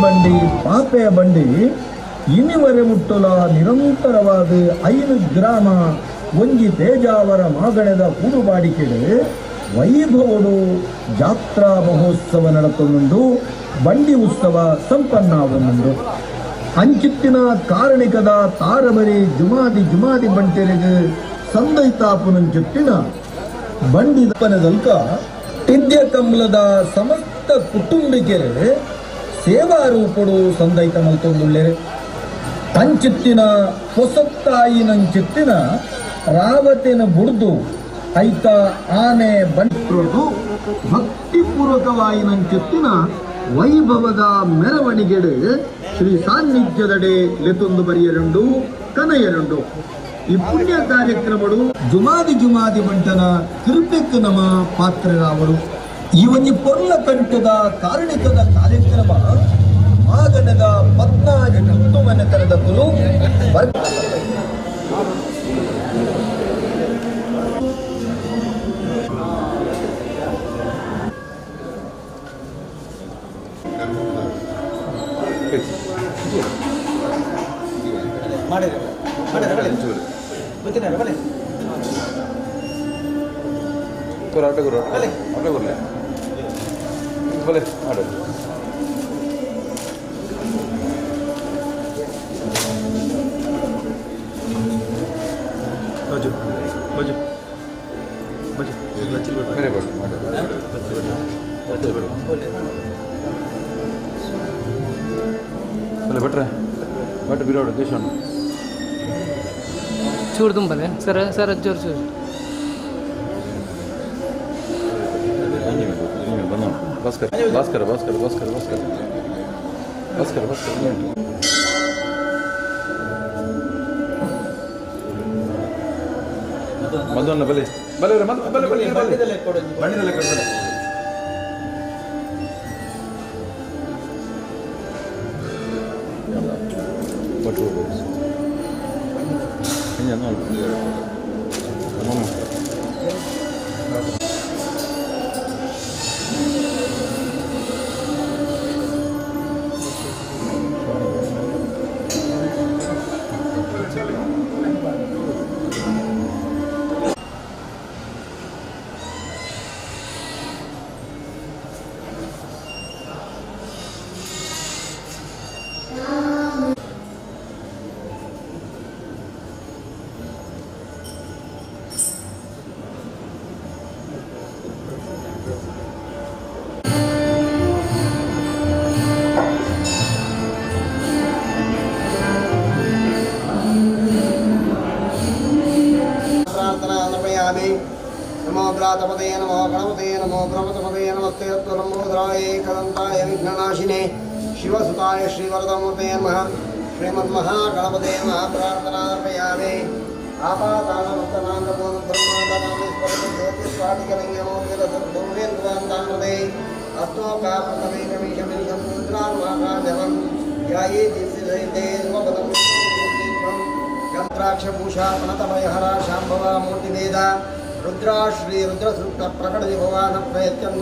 ಬಂಡಿ ಪಾಪೆಯ ಬಂಡಿ ಇನಿವರೆ ಮುಟ್ಟುಲ ನಿರಂತರವಾದ 5 ಗ್ರಾಮ ಒಂಜಿ ತೇಜಾವರ ಮಾಗಣದ ಕೂಡುಬಾಡಿಕೆಡೆ ವೈಭವಡು ಜಾತ್ರಾ ಮಹೋತ್ಸವ ನಡತೊಂದುಂಡು ಬಂಡಿ ಉತ್ಸವ ಸಂಪನ್ನವೊಂದುಂಡು. ಅಂಚಿತ್ತಿನ ಕಾರಣಿಕದ ತಾರಬರಿ ಜುಮಾದಿ ಜುಮಾದಿ ಬಂಟೆರೆಗೆ ಸಂದೈತಾಪುನಂಚುತ್ತಿನ ಬಂಡಿ ದಪ್ಪನದಲ್ಕ ಟಿದ್ಯ ಕಮ್ಲದ ಸಮಸ್ತ ಕುಟುಂಬಿಕೆರೆ ಸೇವಾ ರೂಪಡು ಸಂದೈತ ಮಲ್ತೊಂದುಳ್ಳೆರೆ. ತಂಚಿತ್ತಿನ ಹೊಸತ್ತಾಯಿನಂಚಿತ್ತಿನ ರಾವತಿನ ಬುಡ್ದು ಐತ ಆನೆ ಬಂಟ್ರೊಡು ಭಕ್ತಿಪೂರ್ವಕವಾಯಿನಂಚಿತ್ತಿನ ವೈಭವದ ಮೆರವಣಿಗೆಡು ಶ್ರೀ ಸಾನ್ನಿಧ್ಯದಡೆ ಲೆತೊಂದು ಬರಿಯರುಂಡು ಕನಯರುಂಡು. ಈ ಪುಣ್ಯ ಕಾರ್ಯಕ್ರಮಡು ಜುಮಾದಿ ಜುಮಾದಿ ಬಂಟನ ಕೃಪೆಕ್ ನಮ ಪಾತ್ರರಾವಡು. ಈ ಒಂಜಿ ಪೊರ್ಲ ಕಂಠದ ಕಾರಣಿಕದ ಕಾರ್ಯಕ್ರಮ ಮಾಗಣದ ಪದ್ನಾಜಿ ಮನೆತನದ ಕುಲು ಚೂರು ತುಂಬಲೆ ಸರ್ ಸರ್ ಚೂರು ಚೂರು ಭಾಸ್ಕರ ಭಾಸ್ಕರ ಭಾಸ್ಕರ ಭಾಸ್ಕರ ಭಾಸ್ಕರ ಭಾಸ್ಕರ ಭಾಸ್ಕರ ಮಧುವನ್ನ ಬಲೆ ಬಲೆ ಬಲೆ ಬಲೆ ಬಲೆ ಬಣ್ಣಿದಲ್ಲೇ ಕೊಡು ಬಲೆ. नमो ब्रातपदे नमो गणपते नमो ब्रह्मपदे नमस्ते नमोदराय कदंताय विघ्ननाशिने शिवसुताय श्रीवरदमूर्तये नमः. श्रीमन्महागणपते नमः. प्रार्थना अर्पयामि. आपातानमत्तनान्दमोदब्रह्माण्डनामेश्वरज्योतिष्वाटिकलिङ्गमोदिरसद्भुवेन्द्वान्तामृते अस्तोकाप्रथमेकमीशमीशं रुद्रान्माकाजवं ध्याये दिव्यसहिते स्वपदं यन्त्राक्षभूषा प्रणतभयहरा शाम्भवा मूर्तिभेदा रुद्रा श्री रुद्रसूक्त प्रकटति भवान प्रयत्यं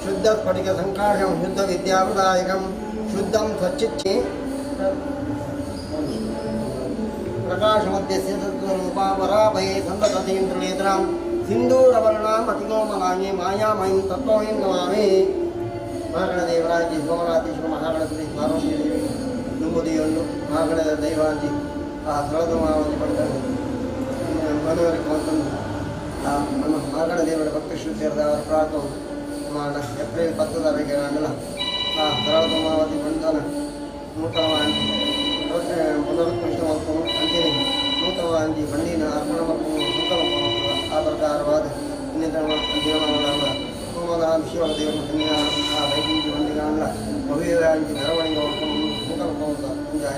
शुद्ध स्फटिक संकाशं शुद्ध विद्याप्रदायकं शुद्धं स्वच्छिच्छि प्रकाशमध्यस्य तत्त्वरूपापराभये सन्तततीन्द्रनेत्रां सिन्दूरवर्णाम् अतिकोमलाङ्गीं मायामयीं तत्त्वमयीं नमामि. ಮಹಾಗಣದೇವರಾಜಿ ಸೋಮನಾಥೇಶ್ವರ ಮಹಾಗಣಪತಿ ಪಾರ್ವತಿ ದೇವಿ ದುಂಬುದಿಯೊಂದು ಮಹಾಗಣದ ದೈವಾಂಜಿ ಆ ಸ್ಥಳದ ಮಾವಂಜಿ ಪಡೆದ ಮನವರಿಕೆ ಮತ್ತೊಂದು ಆ ನಮ್ಮ ಮಹಾಗಣ ದೇವರ ಭಕ್ತ ಶ್ರುತಿಯರದ ಅವರ ಪ್ರಾರ್ಥನೆ ಮಾಡ ಏಪ್ರಿಲ್ 10 ತಾರೀಕಿಗೆ ಆ ಸ್ಥಳದ ಮಾವತಿ ಬಂಧನ ನೂತನವಾಗಿ ಪುನರುತ್ಪನ್ನ ಅಂಚನೆ ನೂತನವಾಗಿ ಬಂಡಿನ ಅರ್ಪಣ ಮತ್ತು ನೂತನ ಆ ಪ್ರಕಾರವಾದ ದಿನಮಾನಗಳ ಸೋಮನಾಥ ಶಿವರ ದೇವರ ಸನ್ನಿಧಾನ ಆ ವೈದ್ಯ ಬಂಡಿಗಳ ಭವ್ಯವಾಗಿ ಮೆರವಣಿಗೆ ನೂತನ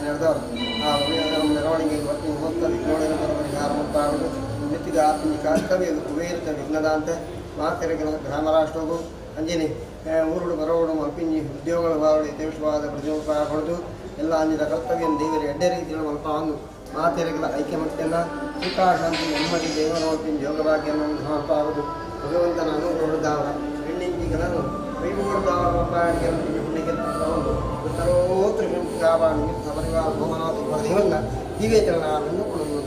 ನಡೆದವರು ಆ ಭವ್ಯ ಮೆರವಣಿಗೆ ಹೊತ್ತಲ್ಲಿ ನೋಡಿನ ಪರಿಹಾರ ಮುಕ್ತಾಗುವುದು ನಿತ್ಯದ ಆತ್ಮೀಯ ಕರ್ತವ್ಯ ಕುಬೇರಿತ ವಿಘ್ನದಾಂತೆ ಮಾತೆರೆಗಳ ಗ್ರಾಮರಾಷ್ಟ್ರಗೂ ಅಂಜನೆ ಊರುಡು ಬರೋಡು ಮಲ್ಪಿಂಜಿ ಉದ್ಯೋಗಗಳ ಬಾವಳಿ ದೇಶವಾದ ಪ್ರಜೋಪಾಯ ಎಲ್ಲ ಅಂಜಿದ ಕರ್ತವ್ಯ ದೇವರ ಎಡ್ಡೆ ರೀತಿಯಲ್ಲಿ ಮಲ್ಪಾಂದು ಮಾತೆರೆಗಳ ಐಕ್ಯಮತ್ಯನ ಸುಖ ಶಾಂತಿ ನೆಮ್ಮದಿ ದೇವರ ಮಲ್ಪಿಂಜಿ ಯೋಗಭಾಗ್ಯವನ್ನು ಸಮರ್ಪಾಗುವುದು ಭಗವಂತನ ಅನುಗ್ರಹದಾವರ 2 ಇಂಚಿ ಕಲರು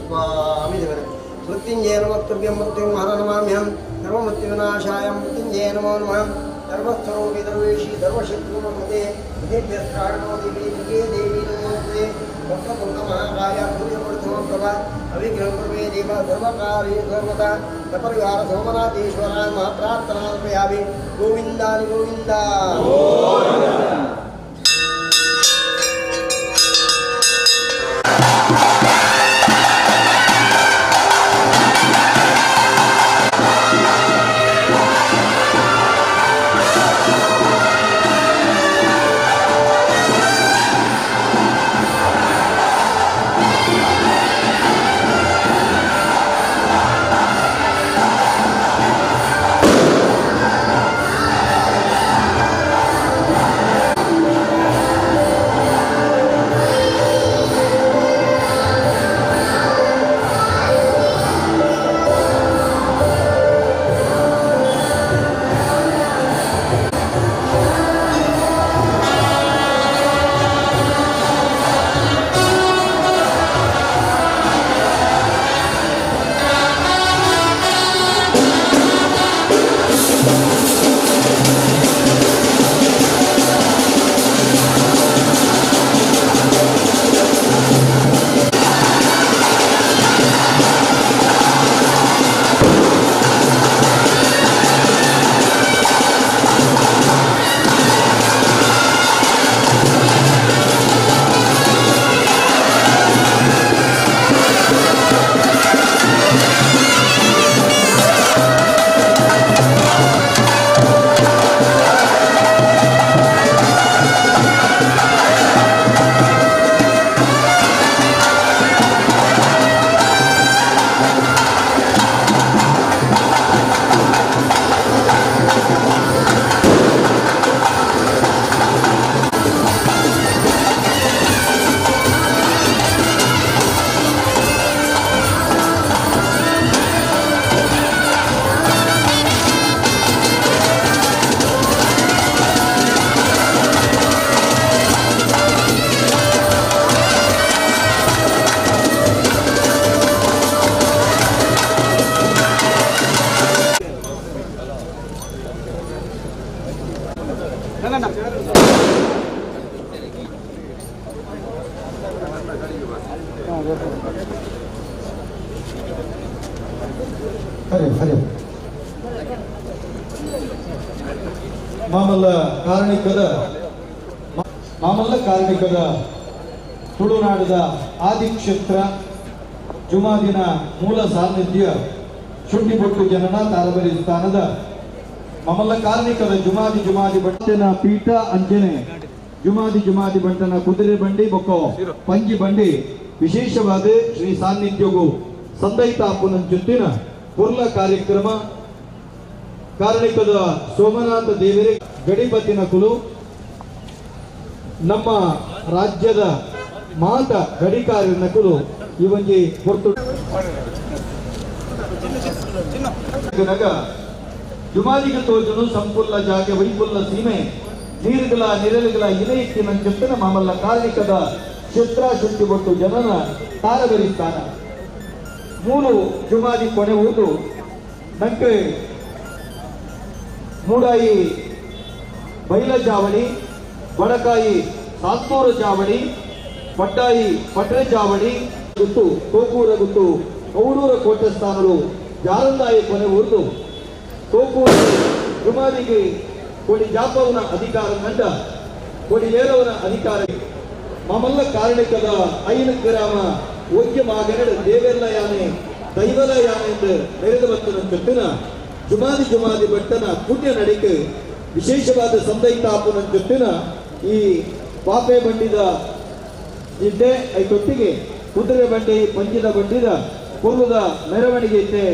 ಸ್ವಾಮಿ ದೇವರೇ ಮೃತ್ಯುಂಜಯ ನಮಸ್ತುಭ್ಯಂ ಮೃತ್ಯುಂ ಹರ ನಮಾಮ್ಯಹಂ ಸರ್ವಮೃತ್ಯುವಿನಾಶಾಯ ಮೃತ್ಯುಂಜಯ ನಮೋ ನಮಃ ಸರ್ವಸ್ವರೂಪಿ ಸರ್ವೇಶಿ ಸರ್ವಶಕ್ತಿಮತೆ ವಿದ್ಯಸ್ತ್ರಾಣೋ ದೇವಿ ದುರ್ಗೆ ದೇವಿ ನಮೋಸ್ತುತೆ ವಕ್ರತುಂಡ ಮಹಾಕಾಯ ಸೂರ್ಯಪ್ರಭಾ ಅವಿಘ್ನಂ ಕುರ್ವೇ ದೇವ ಸರ್ವಕಾರ್ಯ ಸರ್ವದಾ ಸಪರಿವಾರ ಸೋಮನಾಥೇಶ್ವರ ನಮಃ ಪ್ರಾರ್ಥನಾ ಸಮರ್ಪಯಾಮಿ. ಗೋವಿಂದಾನಿ ಗೋವಿಂದ. ಮಾಮಲ್ಲ ಕಾರಣಿಕದ ತುಳುನಾಡದ ಆದಿಕ್ಷೇತ್ರ ಜುಮಾದಿನ ಮೂಲ ಸಾನ್ನಿಧ್ಯ ಶುಂಠಿಬೊಟ್ಟು ಜನನ ತಾರಬರಿ ಸ್ಥಾನದ ಮಾಮಲ್ಲ ಕಾರ್ಣಿಕದ ಜುಮಾದಿ ಜುಮಾದಿ ಬಂಟನ ಪೀಠ ಅಂಜನೆ ಜುಮಾದಿ ಜುಮಾದಿ ಬಂಟನ ಕುದುರೆ ಬಂಡಿ ಬೊಕ್ಕೋ ಪಂಜಿ ಬಂಡಿ ವಿಶೇಷವಾದ ಶ್ರೀ ಸಾನ್ನಿಧ್ಯಗೂ ಸಂದೈತಾಪುನಂಚುತ್ತಿನ ಪುರ್ಲ ಕಾರ್ಯಕ್ರಮ ಕಾರಣಿಕದ ಸೋಮನಾಥ ದೇವರೇ ಗಡಿಪತಿನ ಕುಲು ನಮ್ಮ ರಾಜ್ಯದ ಮಾತ ಗಡಿಕಾರನ ಕುಲು ಇವೊಂಜಿ ಹೊರತು ಜುಮಾದಿಗೆ ತೋಜನು ಸಂಪುಲ್ಲ ಜಾಗೆ ವೈಪುಲ್ಲ ಸೀಮೆ ನೀರುಗಳ ನಿರಳುಗಳ ಇಲೆಯಿತ್ತಿನಂಚುತ್ತಿನ ಮಾಮಲ್ಲ ಕಾರ್ಣಿಕದ ಕ್ಷೇತ್ರ ಶುದ್ಧಿ ಒಟ್ಟು ಜನನ ತಾರಬರಿ ಸ್ಥಾನ ಮೂಲು ಜುಮಾದಿ ಕೊನೆ ಊದು ನಂಗೆ ಮೂಡಾಯಿ ಬೈಲ ಜಾವಳಿ, ಬಡಕಾಯಿ ಸಾತ್ತೂರ ಜಾವಳಿ, ಪಟ್ಟಾಯಿ ಪಟ್ರೆ ಜಾವಳಿ ಗುತ್ತು ತೋಕೂರ ಗುತ್ತು ಔಡೂರ ಕೋಟೆ ಸ್ಥಾನರು ಜಾರಂದಾಯಿ ಕೊನೆ ಊರ್ದು ತೋಕೂರು ಜುಮಾದಿಗೆ ಕೊಡಿ ಜಾಪವನ ಅಧಿಕಾರ ಕಂಡ ಕೊಡಿ ಲೇರವನ ಅಧಿಕಾರ ಮಾಮಲ್ಲ ಕಾರಣಿಕದ 5 ಗ್ರಾಮ ಒಜ್ಜೆ ಮಾಗನಡ ದೇವೆಲ್ಲ ಯಾನೆ ದೈವಲ ಯಾನೆ ಎಂದು ಮೆರೆದು ಬತ್ತನ ಚೊತ್ತಿನ ಜುಮಾದಿ ಜುಮಾದಿ ಭಟ್ಟನ ಪುಣ್ಯ ನಡಿಕೆ ವಿಶೇಷವಾದ ಸಂದೈತಾಪುನ ಜೊತ್ತಿನ ಈ ಪಾಪೆ ಬಂಡಿದ ಇದ್ದೆ ಐತೊಟ್ಟಿಗೆ ಕುದುರೆ ಬಂಡಿ ಪಂಜಿದ ಬಂಡಿದ ಪೂರ್ವದ ಮೆರವಣಿಗೆ ಇದ್ದೆ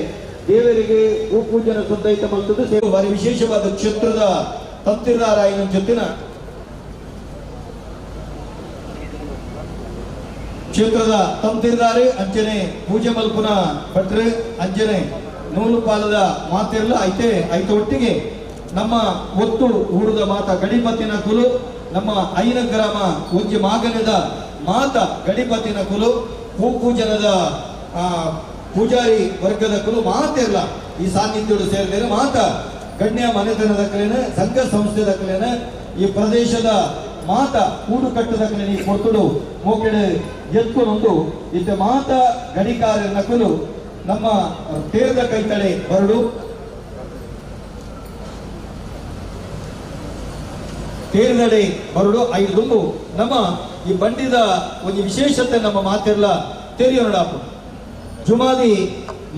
ದೇವರಿಗೆ ಭೂಪೂಜನ ಸಂದೈತ ಮಲ್ತದ್ದು ಸೇವೆ ಭಾರಿ ವಿಶೇಷವಾದ ಕ್ಷೇತ್ರದ ತಂತಿರಾಯನ ಜೊತ್ತಿನ ಕ್ಷೇತ್ರದ ತಂತಿರ್ದಾರೆ ಅಂಚನೆ ಪೂಜೆ ಮಲ್ಪುನ ಭಟ್ರೆ ಅಂಚನೆ ನೂಲು ಪಾಲದ ಮಾತಿರಲ ಐತೆ ಐತ ಒಟ್ಟಿಗೆ ನಮ್ಮ ಒತ್ತು ಊರುದ ಮಾತ ಗಡಿಪತಿನ ಕುಲು ನಮ್ಮ ಐನ ಗ್ರಾಮ ಒಂಜಿ ಮಾಗನದ ಮಾತ ಗಡಿಪತಿನ ಕುಲು ಪೂಜನದ ಪೂಜಾರಿ ವರ್ಗದ ಕುಲು ಮಾತೆಲ್ಲ ಈ ಸಾನ್ನಿಧ್ಯೋಡು ಸೇರಿದರೆ ಮಾತ ಗಣ್ಯ ಮನೆತನದ ಕಲೆನ ಸಂಘ ಸಂಸ್ಥೆದ ಕಲೆನ ಈ ಪ್ರದೇಶದ ಮಾತ ಕೂಡು ಕಟ್ಟದ ಕಲೆ ಈ ಕೊರ್ತುಡು ಮೋಕೆಡೆ ಎತ್ಕೊನೊಂದು ಇದ್ದ ಮಾತ ಗಡಿಕಾರನ ಕುಲು ನಮ್ಮ ತೇರದ ಕೈತಡೆ ಬರಡು ತೇರಿದಡೆ ಬರಡು ಐದು ದುಂಬು ನಮ್ಮ ಈ ಬಂಡಿದ ಒಂದು ವಿಶೇಷತೆ ನಮ್ಮ ಮಾತೆಲ್ಲ ತೆರಿಯೋಣಾಪು ಜುಮಾದಿ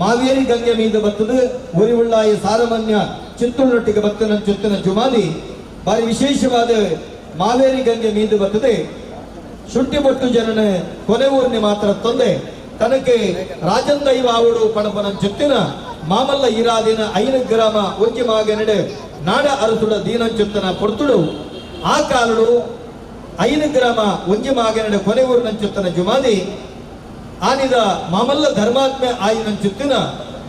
ಮಾವೇರಿ ಗಂಗೆ ಮೀದ ಬರ್ತದೆ ಒರಿವುಳ್ಳಾಯಿ ಸಾರಮಾನ್ಯ ಚಿತ್ತುಳ್ಳೊಟ್ಟಿಗೆ ಬರ್ತನ ಚುತ್ತಿನ ಜುಮಾದಿ ಬಾರಿ ವಿಶೇಷವಾದ ಮಾವೇರಿ ಗಂಗೆ ಮೀದು ಬರ್ತದೆ. ಶುಂಠಿ ಬೊಟ್ಟು ಜನನ ಕೊನೆ ಊರಿನ ಮಾತ್ರ ತೊಂದೆ ತನಗೆ ರಾಜಂದೈವ ಆವಡು ಪಣಪನ ಚುತ್ತಿನ ಮಾಮಲ್ಲ ಇರಾದಿನ ಐನು ಗ್ರಾಮ ಒಂಜಿ ಮಾಗನೆಡೆ ನಾಡ ಅರಸುಡ ದೀನಂಚುತ್ತನ ಪೊರ್ತುಡು ಆ ಕಾಲುಡು ಐನು ಗ್ರಾಮ ಒಂಜಿ ಮಾಗನೆಡೆ ಕೊನೆ ಊರಿನಂಚುತ್ತನ ಜುಮಾದಿ ಆನಿದ ಮಾಮಲ್ಲ ಧರ್ಮಾತ್ಮೆ ಆಯಿನಂಚುತ್ತಿನ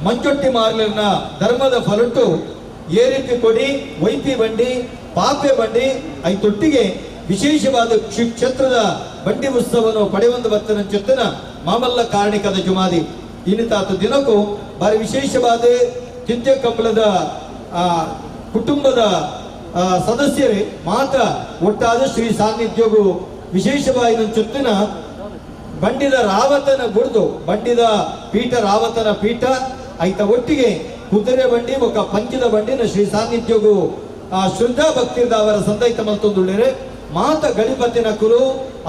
ಮಂಜೊಟ್ಟಿ ಮಾರ್ಲಿನ ಧರ್ಮದ ಫಲಟು ಏರಿತಿ ಕೊಡಿ ವೈಪಿ ಬಂಡಿ ಪಾಪೆ ಬಂಡಿ I ತೊಟ್ಟಿಗೆ ವಿಶೇಷವಾದ ಕ್ಷೇತ್ರದ ಬಂಡಿ ಉತ್ಸವವನ್ನು ಪಡೆಯೊಂದು ಬರ್ತನ ಚುತ್ತನ ಮಾಮಲ್ಲ ಕಾರಣಿಕದ ಜುಮಾದಿ ಇನ್ನಿತಾತ ದಿನಕ್ಕೂ ಬಾರಿ ವಿಶೇಷವಾದ ತಿಂತ್ಯ ಕಂಬಳದ ಕುಟುಂಬದ ಸದಸ್ಯರೇ ಮಾತ್ರ ಒಟ್ಟಾದ ಶ್ರೀ ಸಾನ್ನಿಧ್ಯಗೂ ವಿಶೇಷವಾಗಿ ಚುತ್ತಿನ ಬಂಡಿದ ರಾವತನ ಗುಡ್ದು ಬಂಡಿದ ಪೀಠ ರಾವತನ ಪೀಠ ಐತ ಒಟ್ಟಿಗೆ ಕುದುರೆ ಬಂಡಿ ಒಕ್ಕ ಪಂಚದ ಬಂಡಿನ ಶ್ರೀ ಸಾನ್ನಿಧ್ಯಗೂ ಆ ಶ್ರದ್ಧಾ ಭಕ್ತಿರ್ದ ಅವರ ಸಂದೈತ ಮಲ್ತೊಂದುಳ್ಳೇರೆ ಮಾತ ಗಡಿಪತಿನ ಕುಲು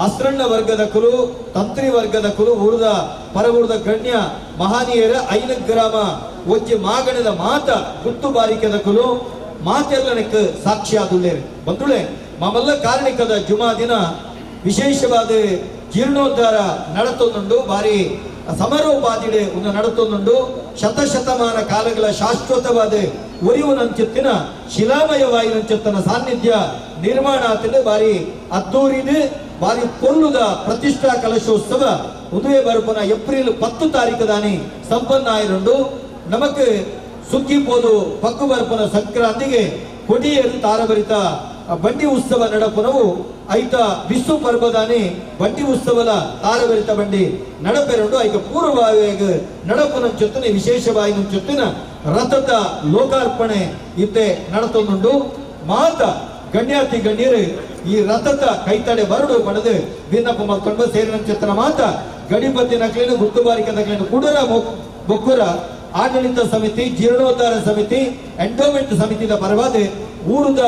ಅಸ್ರಣ್ಣ ವರ್ಗದ ಕುಲು ತಂತ್ರಿ ವರ್ಗದ ಕುಲು ಊರದ ಪರವೂರದ ಗಣ್ಯ ಮಹಾನೀಯರ ಐನ ಗ್ರಾಮ ಒಜ್ಜಿ ಮಾಗಣದ ಮಾತ ಗುತ್ತು ಬಾರಿಕೆದ ಕುಲು ಮಾತೆಲ್ಲನಕ್ಕೆ ಸಾಕ್ಷಿಯಾದುಳ್ಳೇರೆ ಬಂದುಳೆ ಮಾಮಲ್ಲ ಕಾರಣಿಕದ ಜುಮಾ ದಿನ ವಿಶೇಷವಾದ ಜೀರ್ಣೋದ್ಧಾರ ನಡತೊಂದುಂಡು ಬಾರಿ ಸಮರೋಪಾದಿಡೆ ಒಂದು ನಡತೊಂದುಂಡು ಶತಶತಮಾನ ಕಾಲಗಳ ಶಾಶ್ವತವಾದ ಒರಿವು ನಂಚುತ್ತಿನ ಶಿಲಾಮಯವಾಯಿನಂಚುತ್ತನ ಸಾನ್ನಿಧ್ಯ ನಿರ್ಮಾಣ ಆತಂಡು ಬಾರಿ ಅದ್ದೂರಿದು ಬಾರಿ ಪೊರ್ಲುದ ಪ್ರತಿಷ್ಠಾ ಕಲಶೋತ್ಸವ ಉದುವೆ ಬರುಪನ ಏಪ್ರಿಲ್ 10 ತಾರೀಕು ದಾನಿ ಸಂಪನ್ನ ಆಯಿರುಂಡು. ನಮಕ್ ಸುಗ್ಗಿ ಪೋದು ಪಕ್ಕು ಬರ್ಪನ ಸಂಕ್ರಾಂತಿಗೆ ಕೊಡಿಯೇರು ತಾರಭರಿತ ಬಂಡಿ ಉತ್ಸವ ನಡಪನವು ಐತ ವಿಶ್ವ ಪರ್ವದಾನಿ ಬಂಡಿ ಉತ್ಸವದ ತಾರಭರಿತ ಬಂಡಿ ನಡಪೆರುಂಡು. ಐಕ ಪೂರ್ವಭಾವಿಯಾಗ ನಡಪನ ಚೊತ್ತನೆ ವಿಶೇಷವಾಗಿ ಚೊತ್ತಿನ ರಥದ ಲೋಕಾರ್ಪಣೆ ಇತ್ತೆ ನಡತೊಂದುಂಡು. ಮಾತ ಗಣ್ಯಾತಿ ಗಣ್ಯರು ಈ ರಥದ ಕೈತಡೆ ಬರಡು ಪಡೆದು ಭಿನ್ನಪ್ಪ ಮಲ್ಕೊಂಡು ಸೇರಿನ ಚಿತ್ರ ಮಾತ ಗಡಿಪತಿ ನಕಲಿನ ಗುತ್ತುಬಾರಿಕೆ ನಕಲಿನ ಕುಡರ ಬೊಕ್ಕುರ ಆಡಳಿತ ಸಮಿತಿ ಜೀರ್ಣೋದ್ಧಾರ ಸಮಿತಿ ಎಂಡೋಮೆಂಟ್ ಸಮಿತಿದ ಪರವಾದ ಊರುದ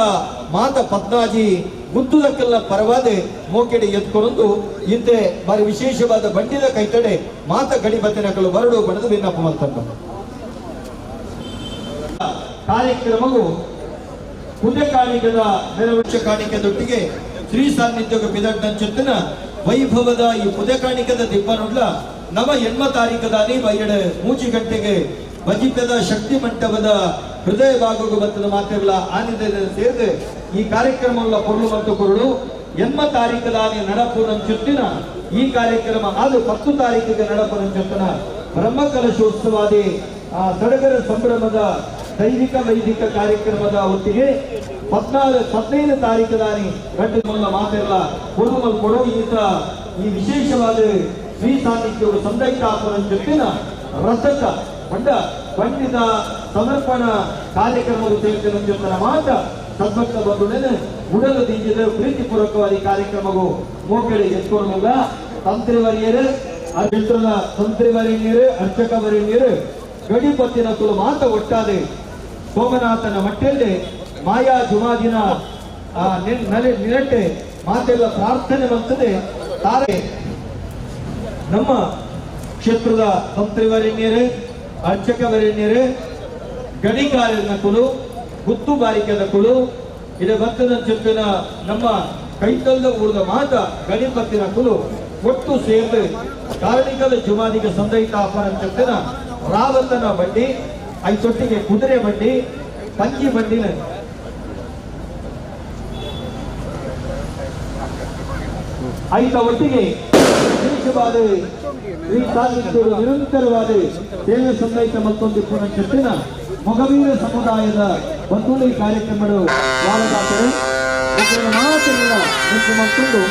ಮಾತ ಪದ್ನಾಜಿ ಗುತ್ತುದಕ್ಕೆಲ್ಲ ಪರವಾದ ಮೋಕೆಡೆ ಎತ್ಕೊಂಡು ಇಂತೆ ಬಾರಿ ವಿಶೇಷವಾದ ಬಂಡಿದ ಕೈತಡೆ ಮಾತ ಗಡಿಪತಿ ನಕಲು ಬರಡು ಪಡೆದು ಭಿನ್ನಪ್ಪ ಮಲ್ತಂಡ ಕಾರ್ಯಕ್ರಮವು ಪುಣ್ಯ ಕಾಣಿಕೆದ ಮೆರವಣಿಗೆ ಕಾಣಿಕೆದೊಟ್ಟಿಗೆ ಶ್ರೀ ಸಾನ್ನಿಧ್ಯಕ್ಕೆ ಬಿದಡ್ಡಂಚುತ್ತಿನ ವೈಭವದ ಈ ಪುಣ್ಯ ಕಾಣಿಕೆದ ದಿಬ್ಬನುಡ್ಲ ನವ 8 ತಾರೀಕದಾನಿ ಬೈಯಡೆ 3 ಗಂಟೆಗೆ ಬಜಿಪದ ಶಕ್ತಿ ಮಂಟಪದ ಹೃದಯ ಭಾಗಕ್ಕೆ ಬತ್ತದ ಮಾತ್ರವಲ್ಲ ಆನಂದದ ಸೇರಿದೆ ಈ ಕಾರ್ಯಕ್ರಮವಲ್ಲ ಕೊರಳು ಮತ್ತು ಕೊರಳು 8 ತಾರೀಕದಾನಿ ನಡಪುನಂಚುತ್ತಿನ ಈ ಕಾರ್ಯಕ್ರಮ ಅದು 10 ತಾರೀಕಿಗೆ ನಡಪುನಂಚುತ್ತಿನ ಬ್ರಹ್ಮಕಲಶೋತ್ಸವಾದಿ ಆ ಸಡಗರ ಸಂಭ್ರಮದ ದೈವಿಕ ವೈದಿಕ ಕಾರ್ಯಕ್ರಮದ ಒಟ್ಟಿಗೆ 14 15 ತಾರೀಕದಾನಿ ಗಂಟೆ ಮೂಲ ಮಾತೆಲ್ಲ ಕೊಡುಮಲ್ ಕೊಡು ಈತ ಈ ವಿಶೇಷವಾದ ಶ್ರೀ ಸಾನ್ನಿಧ್ಯವು ಸಂದೈತಾಪುರ ಜೊತೆನ ರಥದ ಬಂಡ ಬಂಡಿದ ಸಮರ್ಪಣಾ ಕಾರ್ಯಕ್ರಮದ ಸೇರಿದ ಜೊತೆನ ಮಾತ ಸದ್ಭಕ್ತ ಬಂಧುಗಳೇ ಉಡಲು ದಿಂಜಿದ ಪ್ರೀತಿಪೂರ್ವಕವಾದ ಕಾರ್ಯಕ್ರಮವು ಮೋಕೆಡೆ ಎತ್ಕೊಳ್ಳುವುದ ತಂತ್ರಿವರಿಯರು ಅರ್ಚನ ತಂತ್ರಿವರಿಯರು ಅರ್ಚಕವರಿಯರು ಗಡಿಪತ್ತಿನ ಕುಲು ಮಾತ ಒಟ್ಟಾದೆ ಸೋಮನಾಥನ ಮಟ್ಟೆಲ್ಲೇ ಮಾಯಾ ಜುಮಾದಿನ ನಿರಟ್ಟೆ ಮಾತೆಲ್ಲ ಪ್ರಾರ್ಥನೆ ಬರ್ತದೆ. ತಾರೆ ನಮ್ಮ ಕ್ಷೇತ್ರದ ತಂತ್ರಿವರೆಣ್ಯರೇ ಅರ್ಚಕವರೆಣ್ಯರೇ ಗಣಿಕಾರನ ಕುಲು ಗುತ್ತು ಬಾರಿಕೆದ ಕುಲು ಇದೇ ಭಕ್ತನ ಚಿತ್ತಿನ ನಮ್ಮ ಕೈತಲ್ದ ಊರದ ಮಾತ ಗಣಿಪತ್ತಿನ ಕುಲು ಒಟ್ಟು ಸೇರಿದು ಕಾರ್ಣಿಕದ ಜುಮಾದಿಗೆ ಸಂದೈತ ಅಪ್ಪನ ಚಿತ್ತಿನ ರಾವತನ ಬಂಡಿ ಐತೊಟ್ಟಿಗೆ ಕುದುರೆ ಬಂಡಿ ಪಂಚಿ ಬಂಡಿನ ಐತ ಒಟ್ಟಿಗೆ ವಿಶೇಷವಾದ ಶ್ರೀ ಸಾನ್ನಿಧ್ಯರು ನಿರಂತರವಾದ ಸೇವೆ ಸಂದೈತ ಮತ್ತೊಂದು ಪುನಃ ಮೊಗವೀರ ಸಮುದಾಯದ ಬಂಧುಳಿ ಕಾರ್ಯಕ್ರಮಗಳು ವಾರದಾತರು ಮಾತ್ರ ಮಕ್ಕಳು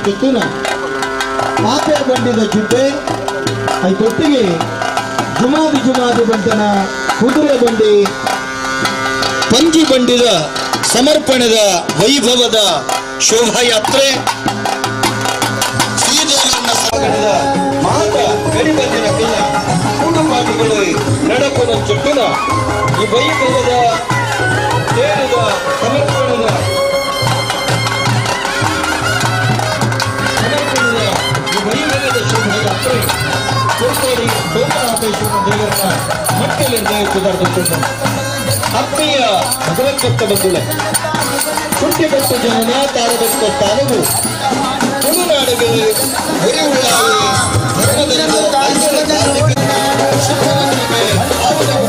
ಕಿತ್ತಿನ ಪಾಪೆ ಬಂಡಿದ ಜಿಡ್ಡೆ ಐದೊಟ್ಟಿಗೆ ಜುಮಾದಿ ಜುಮಾದಿ ಬಂಟನ ಕುದುರೆ ಬಂಡಿ ಪಂಜಿ ಬಂಡಿದ ಸಮರ್ಪಣೆದ ವೈಭವದ ಶೋಭಾಯಾತ್ರೆ ಶ್ರೀದೇವರನ್ನ ಸಾಗಣದ ಮಾತ ಗಡಿಬಂದಿನ ಕಲ್ಲ ಕೂಡುಪಾಟುಗಳು ನಡಪದ ಚುಟ್ಟುನ ಈ ವೈಭವದ ತೇರದ ಸಮರ್ಪಣದ ಈ ವೈಭವದ ಶೋಭಾಯಾತ್ರೆ ಕೊಡ್ತೇನೆ. ಸೋಮನಾಥೇಶ್ವರ ದೇವರನ್ನ ಮಟ್ಟೆಲಿಂದ ಕುದರ್ದುಕೊಂಡು ಆತ್ಮೀಯ ಭಗವದ್ಭಕ್ತ ಬಂಧುಳೆ ಶುಂಠಿಬೆಟ್ಟು ಜನನ ತಾರಬೆಟ್ಟ ಸ್ಥಾನವು ತುಳುನಾಡಿಗೆ ಉರಿವುಳ್ಳಾಯಿ ಧರ್ಮದಲ್ಲಿ ಐವರ ಕಾರ್ಮಿಕ ಶುಭವನ್ನಿಗೆ ಆವರಣ.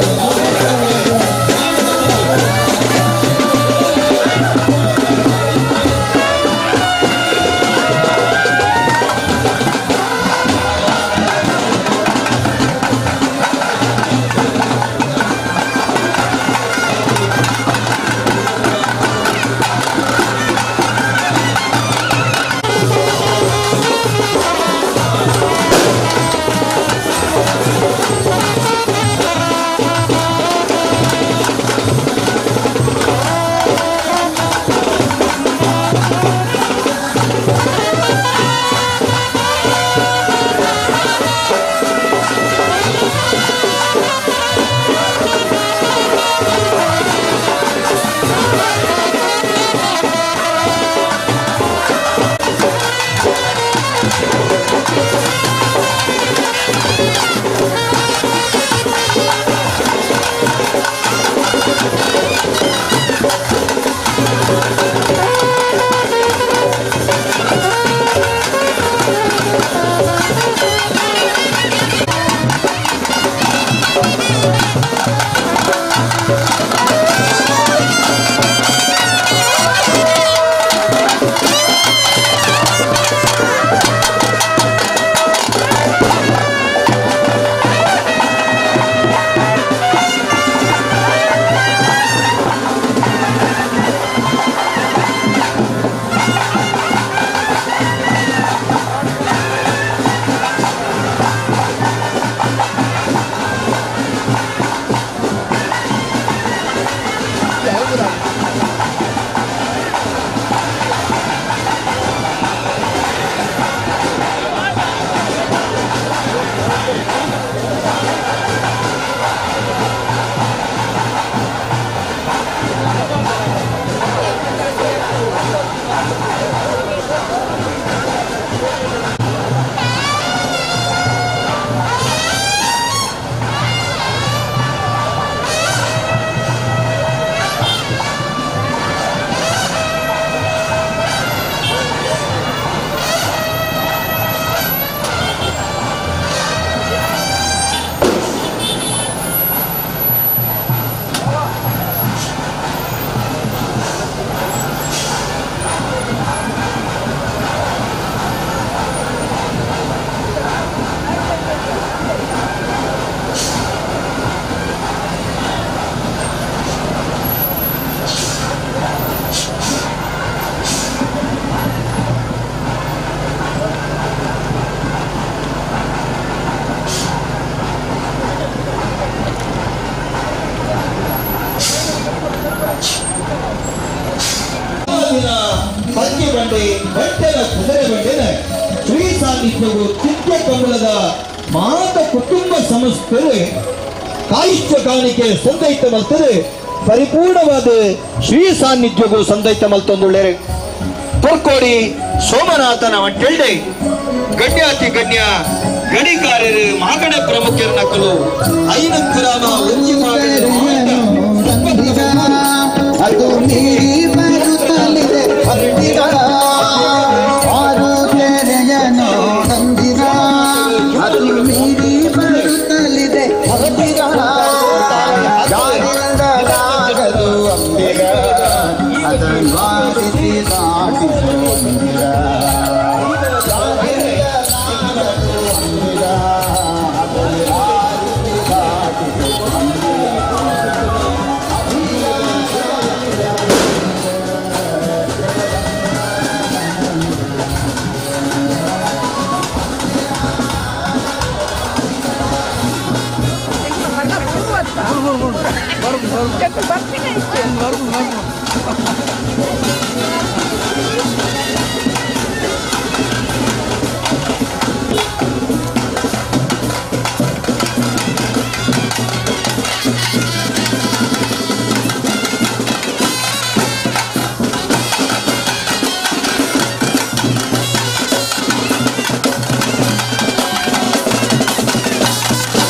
ಪಂಚೆ ಬಂಡೆ ಬಟ್ಟೆನ ಕುದುರೆ ಬಂಡೆನ ಶ್ರೀ ಸಾನ್ನಿಧ್ಯವು ಚಿಕ್ಕ ಕಂಬಳದ ಮಾತ ಕುಟುಂಬ ಸಂಸ್ಥೆ ಕಾಯಿಷ್ಠ ಕಾಣಿಕೆ ಸಂದೈತ ಮಲ್ತದೆ ಪರಿಪೂರ್ಣವಾದ ಶ್ರೀ ಸಾನ್ನಿಧ್ಯಗೂ ಸಂದೈತ ಮಲ್ತೊಂದುಳ್ಳೇರೆ. ಪೊರ್ಕೋಡಿ ಸೋಮನಾಥನ ಮಟ್ಟೆಲ್ಡೆ ಗಣ್ಯಾತಿ ಗಣ್ಯ ಗಣಿಕಾರ್ಯರು ಮಾಗಣ ಪ್ರಮುಖರ ನಕಲು ಐನು ಗ್ರಾಮ ಒಂಜಿ ಮಾಗಣ ಅದು ಮೀರಿ ಬರುತ್ತಲಿದೆ ಹತ್ತಿರ ಆರು ತೆರೆಯನು ತಂದಿರ ಅದು ಮೀರಿ ಬರುತ್ತಲಿದೆ ಹತ್ತಿರ ಯಾರಿಂದಲಾಗದು ಅಂಬಿಗ ಅದನ್ನು ಆರಿಸಿ ದಾಟಿಸು ಅಂಬಿಗ ಯಾರಿಂದಲಾಗದು ಅಂಬಿಗ ಅದನ್ನು ಆರಿಸಿ ದಾಟಿಸು ಅಂಬಿಗ. ಿ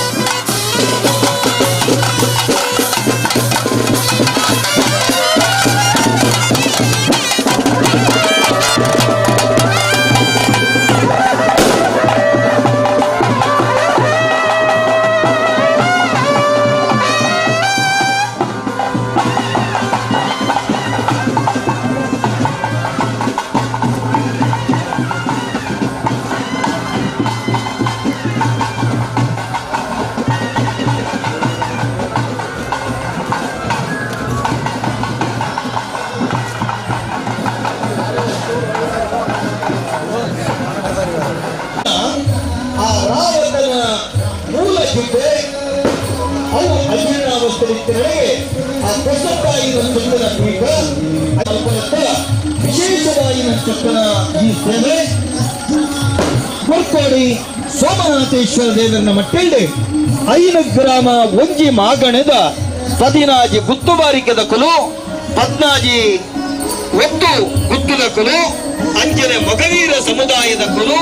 ಇತ್ತಿನಡೆಗೆ ಆ ಹೊಸತಾಯಿನ ಚೊಕ್ಕನ ಪೀಠ ಅಲ್ಪನತ್ತ ವಿಶೇಷವಾಯಿನ ಚೊಕ್ಕನ ಈ ಸೇವೆ ಕೊರ್ಕೋಡಿ ಸೋಮನಾಥೇಶ್ವರ ದೇವರನ ಮಟ್ಟೆಲ್ಡೆ 5 ಗ್ರಾಮ ಒಂಜಿ ಮಾಗಣದ 14 ಗುತ್ತುಬಾರಿಕೆದ ಕುಲು 14 ಒತ್ತು ಗುತ್ತುದ ಕುಲು ಅಂಜನೆ ಮಗವೀರ ಸಮುದಾಯದ ಕುಲು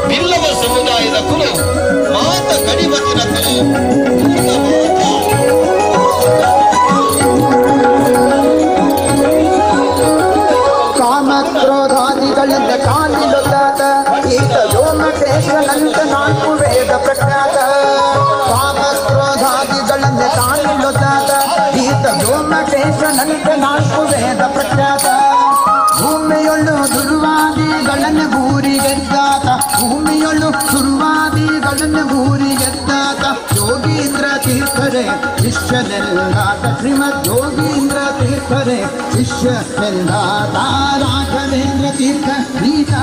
ಬಿಲ್ಲವ ಸಮುದಾಯದ ಕುಲು ಮಾತ ಕಡಿಮತಿನ ಕುಲು ಕಾಮಕ್ರೋಧಾದಿಗಳಿಂದ ಕಾಲಿಲೊತ್ತಾತ ಈತ ವ್ಯೋಮಕೇಶನಂತ 4 ವೇದ ಪ್ರಖ್ಯಾತ. ಕಾಮಕ್ರೋಧಾದಿಗಳಿಂದ ಕಾಲಿಲೊತ್ತಾತ ಈತ ವ್ಯೋಮಕೇಶನಂತ 4 ವೇದ ಪ್ರಖ್ಯಾತ. ಭೂಮಿಯೊಳ್ಳು ದುರ್ವಾದಿಗಳನ್ನು ಭೂರಿಗೆದ್ದಾತ, ಭೂಮಿಯೊಳ್ಳು ದುರ್ವಾದಿಗಳನ್ನು ಭೂರಿಗೆದ್ದಾತ. ಯೋಗೀಂದ್ರ ತೀರ್ಥರೇ ಶಿಷ್ಯನೆಲ್ಲಾತ, ಶ್ರೀಮದ್ ಯೋಗೀಂದ್ರ ತೀರ್ಥರೇ ಶಿಷ್ಯನೆಲ್ಲಾತ. ರಾಘವೇಂದ್ರ ತೀರ್ಥ ನೀತ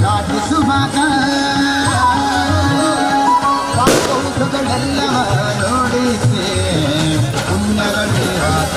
ರಾಜಿಸುವಾತ, ಪಾಪೌಷಧಗಳೆಲ್ಲ ನೋಡಿಸಿ ಪುಣ್ಯಗಳಿರಾತ.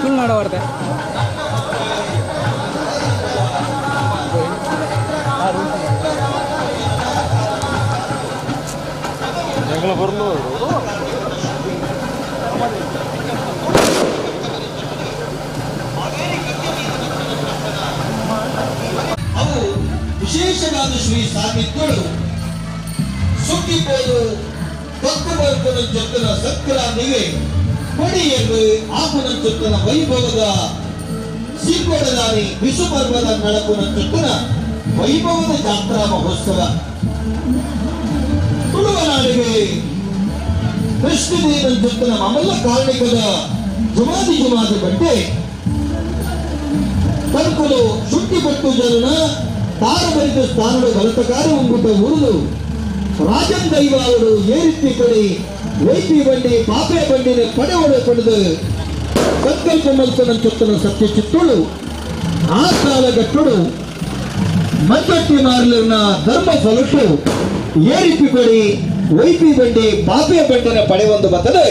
ತುಳುನಾಡ ವಾರ್ತೆ. ಅವು ವಿಶೇಷವಾದ ಶ್ರೀ ಸಾನ್ನಿಧ್ಯಗಳು ಸುಗ್ಗಿಪೋದು ಭಕ್ತ ಬರ್ಪನ ಜೊತ್ತನ ಸಂಕ್ರಾಂತಿಗೆ ಕೊಡಿಯನ್ನು ಆಪುನ ಚೊತ್ತನ ವೈಭವದ ಸೀಕೋಡದಾರಿ ವಿಷುಪರ್ವದ ನಡಪುನ ಚೊತ್ತನ ವೈಭವದ ಜಾತ್ರಾ ಮಹೋತ್ಸವ ತುಳುವ ನಾಡಿಗೆ ಕೃಷ್ಣದೇವನ ಜೊತ್ತನ ಮಮಲ್ಲ ಕಾರ್ಣಿಕದ ಜುಮಾದಿ ಜುಮಾದಿ ಬಟ್ಟೆ ತನ್ಕುಲು ಶುಟ್ಟಿ ಪಟ್ಟು ಜನನ ತಾರಬರಿತ ಸ್ಥಾನದ ಗಲತಕಾರ ಉಂಗುಟ ಊರುದು ರಾಜನ್ ದೈವಾವರು ಏರಿತ್ತಿ ಕೊಡಿ ವೈಪಿ ಬಂಡಿ ಪಾಪೆ ಬಂಡಿನ ಪಡೆವಡೆ ಪಡೆದು ಸಂಕಲ್ಪ ಮಲ್ಪನ ಚೊತ್ತನ ಸತ್ಯ ಚಿತ್ತುಳು ಆ ಕಾಲಗಟ್ಟುಡು ಮಂಜಟ್ಟಿ ಮಾರ್ಲಿನ ಧರ್ಮ ಫಲಟ್ಟು ಏರಿಪಿ ಕೊಡಿ ವೈಪಿ ಬಂಡಿ ಪಾಪೆ ಬಂಡಿನ ಪಡೆವೊಂದು ಬರ್ತದೆ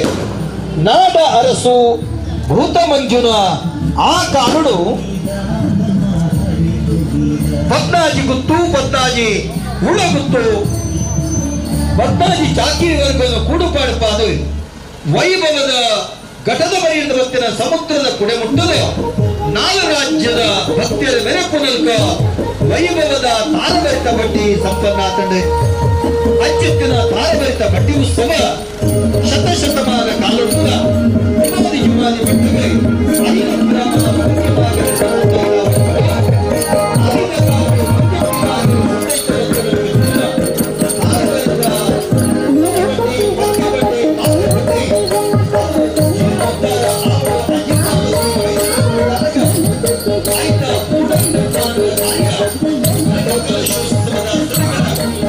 ನಾಡ ಅರಸು ಭೂತ ಮಂಜುನ ಆ ಕಾಲುಡು ಪದ್ನಾಜಿ ಗುತ್ತು ಪದ್ನಾಜಿ ಉಳ ಗುತ್ತು ಪದ್ನಾಜಿ ಚಾಕಿರಿವರೆಗೂ ಕೂಡುಪಾಡುಪಾದು ವೈಭವದ ಘಟದ ಬರೆಯಿಂದ ಬತ್ತಿನ ಸಮುದ್ರದ ಕುಡೆಮುಟ್ಟದೆ 4 ರಾಜ್ಯದ ಭಕ್ತಿಯರ ಮೆರಪುನಲ್ಕ ವೈಭವದ ತಾರಭರಿತ ಬಟ್ಟಿ ಸಂಪನ್ನಾತಂಡೆ ಅಚ್ಚುತ್ತಿನ ತಾರಭರಿತ ಬಟ್ಟಿ ಉತ್ಸವ ಶತಶತಮಾನ ಕಾಲುಡುವ ಜುಮಾದಿ ಜುಮಾದಿ ಬಟ್ಟಿಗೆ 5 ಗ್ರಾಮ Thank you.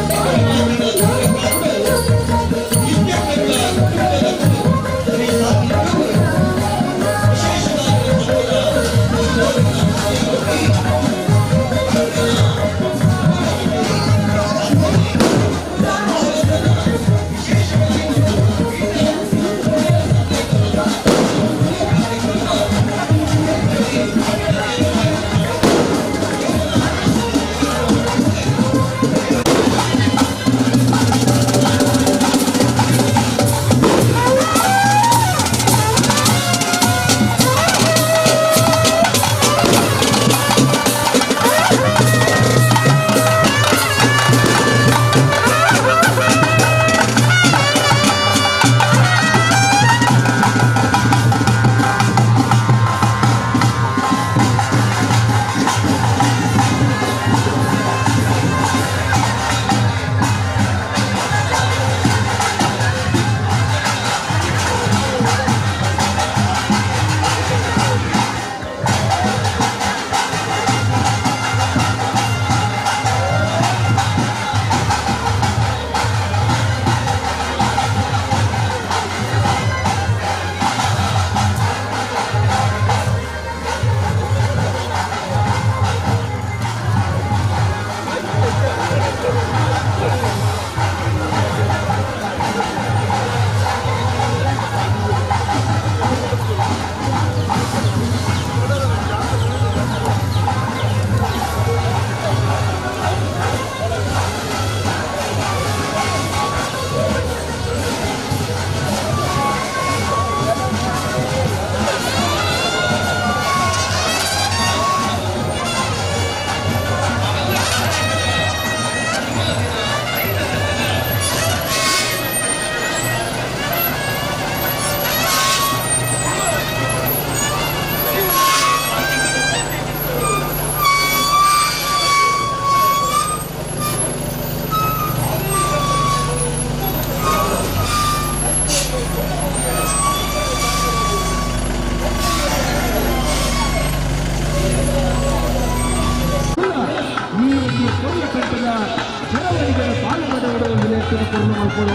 ಎತ್ತಿನ ಪೂರ್ಣ ಮಲ್ಪೊಡು.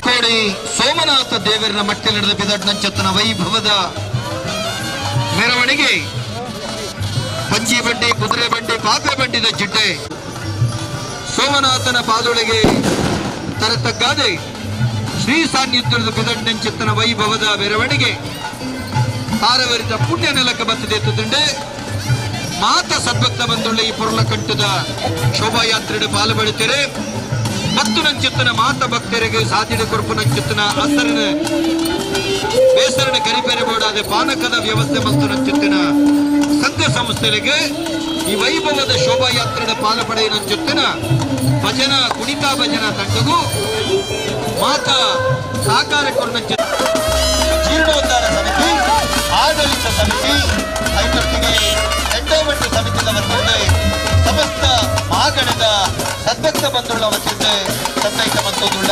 ಕೋಡಿ ಸೋಮನಾಥ ದೇವರನ ಮಟ್ಟೆ ನಡೆದ ಬಿದಡ್ನಂಚತನ ವೈಭವದ ಮೆರವಣಿಗೆ ಪಂಜಿ ಬಂಡಿ, ಕುದುರೆ ಬಂಡಿ, ಪಾಪೆ ಬಂಡಿದ ಜಿಡ್ಡೆ ಸೋಮನಾಥನ ಪಾದೊಳಗೆ ತರತಗ್ಗಾದೆ ಶ್ರೀ ಸಾನ್ನಿಧ್ಯದ ಬಿದಡ್ನಂಚತನ ವೈಭವದ ಮೆರವಣಿಗೆ ತಾರವರಿತ ಪುಣ್ಯ ನೆಲಕ್ಕೆ ಬತ್ತದೆ ತುಂಡೆ ಮಾತ ಸದ್ಭಕ್ತ ಬಂದುಳ್ಳ ಈ ಪೊರಲ ಕಟ್ಟದ ಶೋಭಾಯಾತ್ರೆ ಪಾಲು ಪಡೆಯುತ್ತಾರೆ. ಮತ್ತು ನಂಚುತ್ತನ ಮಾತ ಭಕ್ತರಿಗೆ ಸಾಧಿಡ ಕೊರಪು ನಂಚುತ್ತನ ಅಸರನ ಬೇಸರನ ಕರಿಪೆರೆ ಬೋಡಾದ ಪಾನಕದ ವ್ಯವಸ್ಥೆ ಮತ್ತು ನಂಚುತ್ತಿನ ಸಂಘ ಸಂಸ್ಥೆಗಳಿಗೆ ಈ ವೈಭವದ ಶೋಭಾಯಾತ್ರೆಯ ಪಾಲು ಪಡೆಯ ನಂಚುತ್ತಿನ ಭಜನಾ ಕುಣಿತಾ ಭಜನಾ ತಂಡಗೂ ಮಾತ ಸಹಕಾರ ಕೊರನಂಚ ಜೀರ್ಣೋದ್ಧಾರ ಸಮಿತಿ, ಆಡಳಿತ ಸಮಿತಿ, ಐತೊಟ್ಟಿಗೆ ಎಂಡೋಮೆಂಟ್ ಸಮಿತಿದ ವತಿಯಿಂದ ಸಮಸ್ತ ಮಹಾಗಣದ ಸದ್ಭಕ್ತ ಬಂಧುಗಳ ವತಿಯಿಂದ ಸಂದೈತ ಬಂಧುಗಳ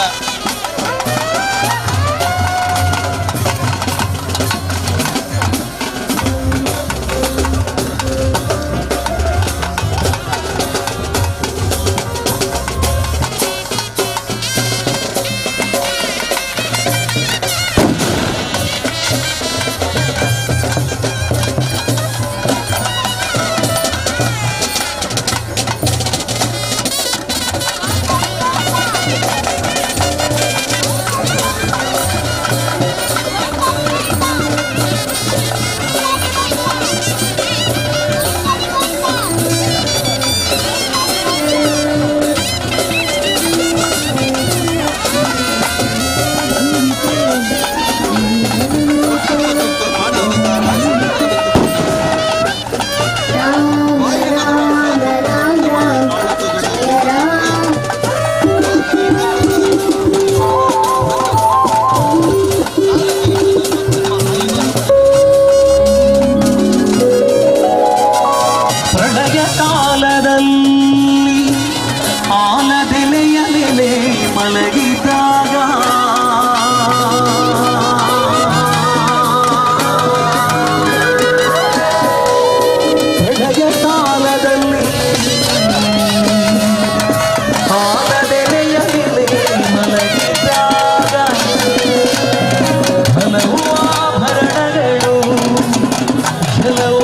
ಪ್ರಳಯ ಕಾಲದಲ್ಲಿ ಆಲದೆಲೆಯ ಮೇಲೆ ಮಲಗಿದಾಗ ಪ್ರಳಯ ಕಾಲದಲ್ಲಿ ಆಲದೆಲೆಯ ಮೇಲೆ ಮಲಗಿದಾಗ ಹಲವು ಆಭರಣಗಳು ಕೆಲವು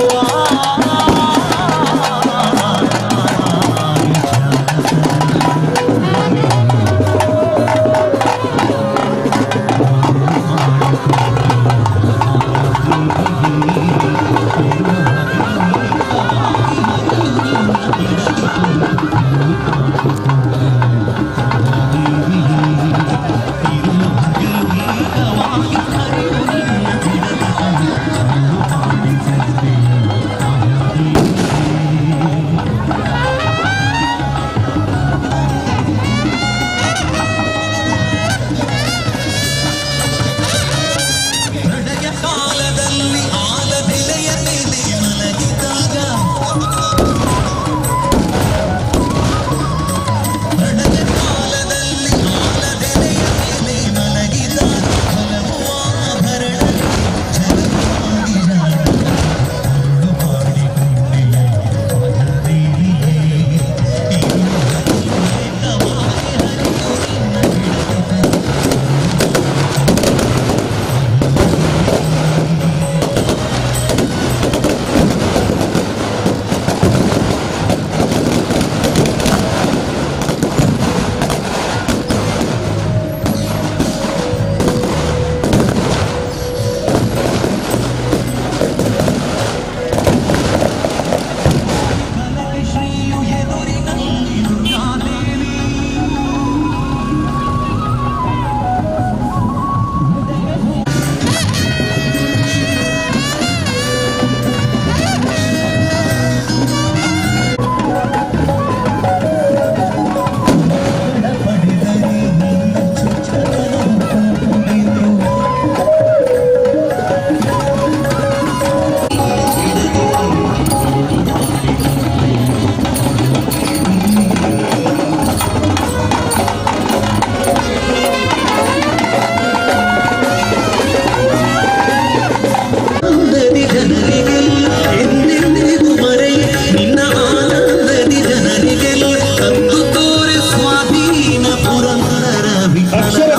ಅಕ್ಷರ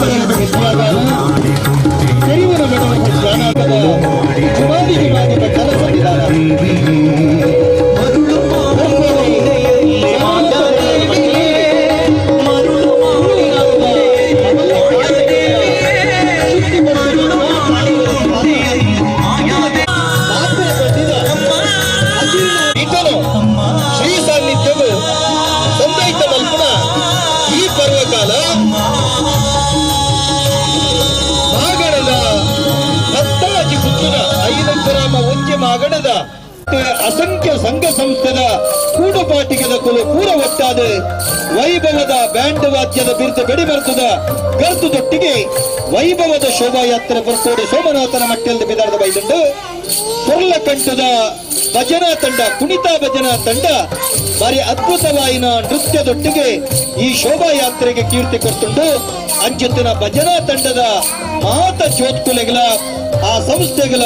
ತೆರಿವನ ಜಾನಪದ ಜುಮಾದಿ ಜುಮಾದಿ ಭಟ್ಟರ ಸನ್ನಿಧಾನ. ಶ್ರೀ ಸಾನ್ನಿಧ್ಯವು ಸಂದೈತ ಮಲ್ಪುಣ ಈ ಪರ್ವಕಾಲ ಮಾಗಣದ ಹತ್ತಾಜಿ ಪುತ್ತುನ ಐನಗ್ರಾಮ ಒಂಜಿ ಮಾಗಣದ ಅಸಂಖ್ಯ ಸಂಘ ಸಂಸ್ಥೆದ ಕೂಡುಪಾಟಿಗೆದ ಕುಲು ಪೂರ ಒಟ್ಟಾದ ವೈಭವದ ಬ್ಯಾಂಡ್ ವಾದ್ಯದ ಬಿರುದು ಬೆಡಿ ಬರ್ತದ ಗರ್ದುದೊಟ್ಟಿಗೆ ವೈಭವದ ಶೋಭಾಯಾತ್ರೆ ಬರ್ಕೋಡಿ ಸೋಮನಾಥನ ಮಟ್ಟೆಲ್ದ ಬಿದಾರದ ಬೈದುಂಡು. ಕೊರ್ಲಕಂಠದ ಭಜನಾ ತಂಡ ಕುಣಿತಾ ಭಜನಾ ತಂಡ ಬಾರಿ ಅದ್ಭುತವಾಯಿನ ನೃತ್ಯದೊಟ್ಟಿಗೆ ಈ ಶೋಭಾಯಾತ್ರೆಗೆ ಕೀರ್ತಿ ಕೊಡ್ತುಂಡು. ಅಂಚೆತ್ತಿನ ಭಜನಾ ತಂಡದ ಮಾತ ಜೋತ್ಕುಲೆಗಳ ಆ ಸಂಸ್ಥೆಗಳ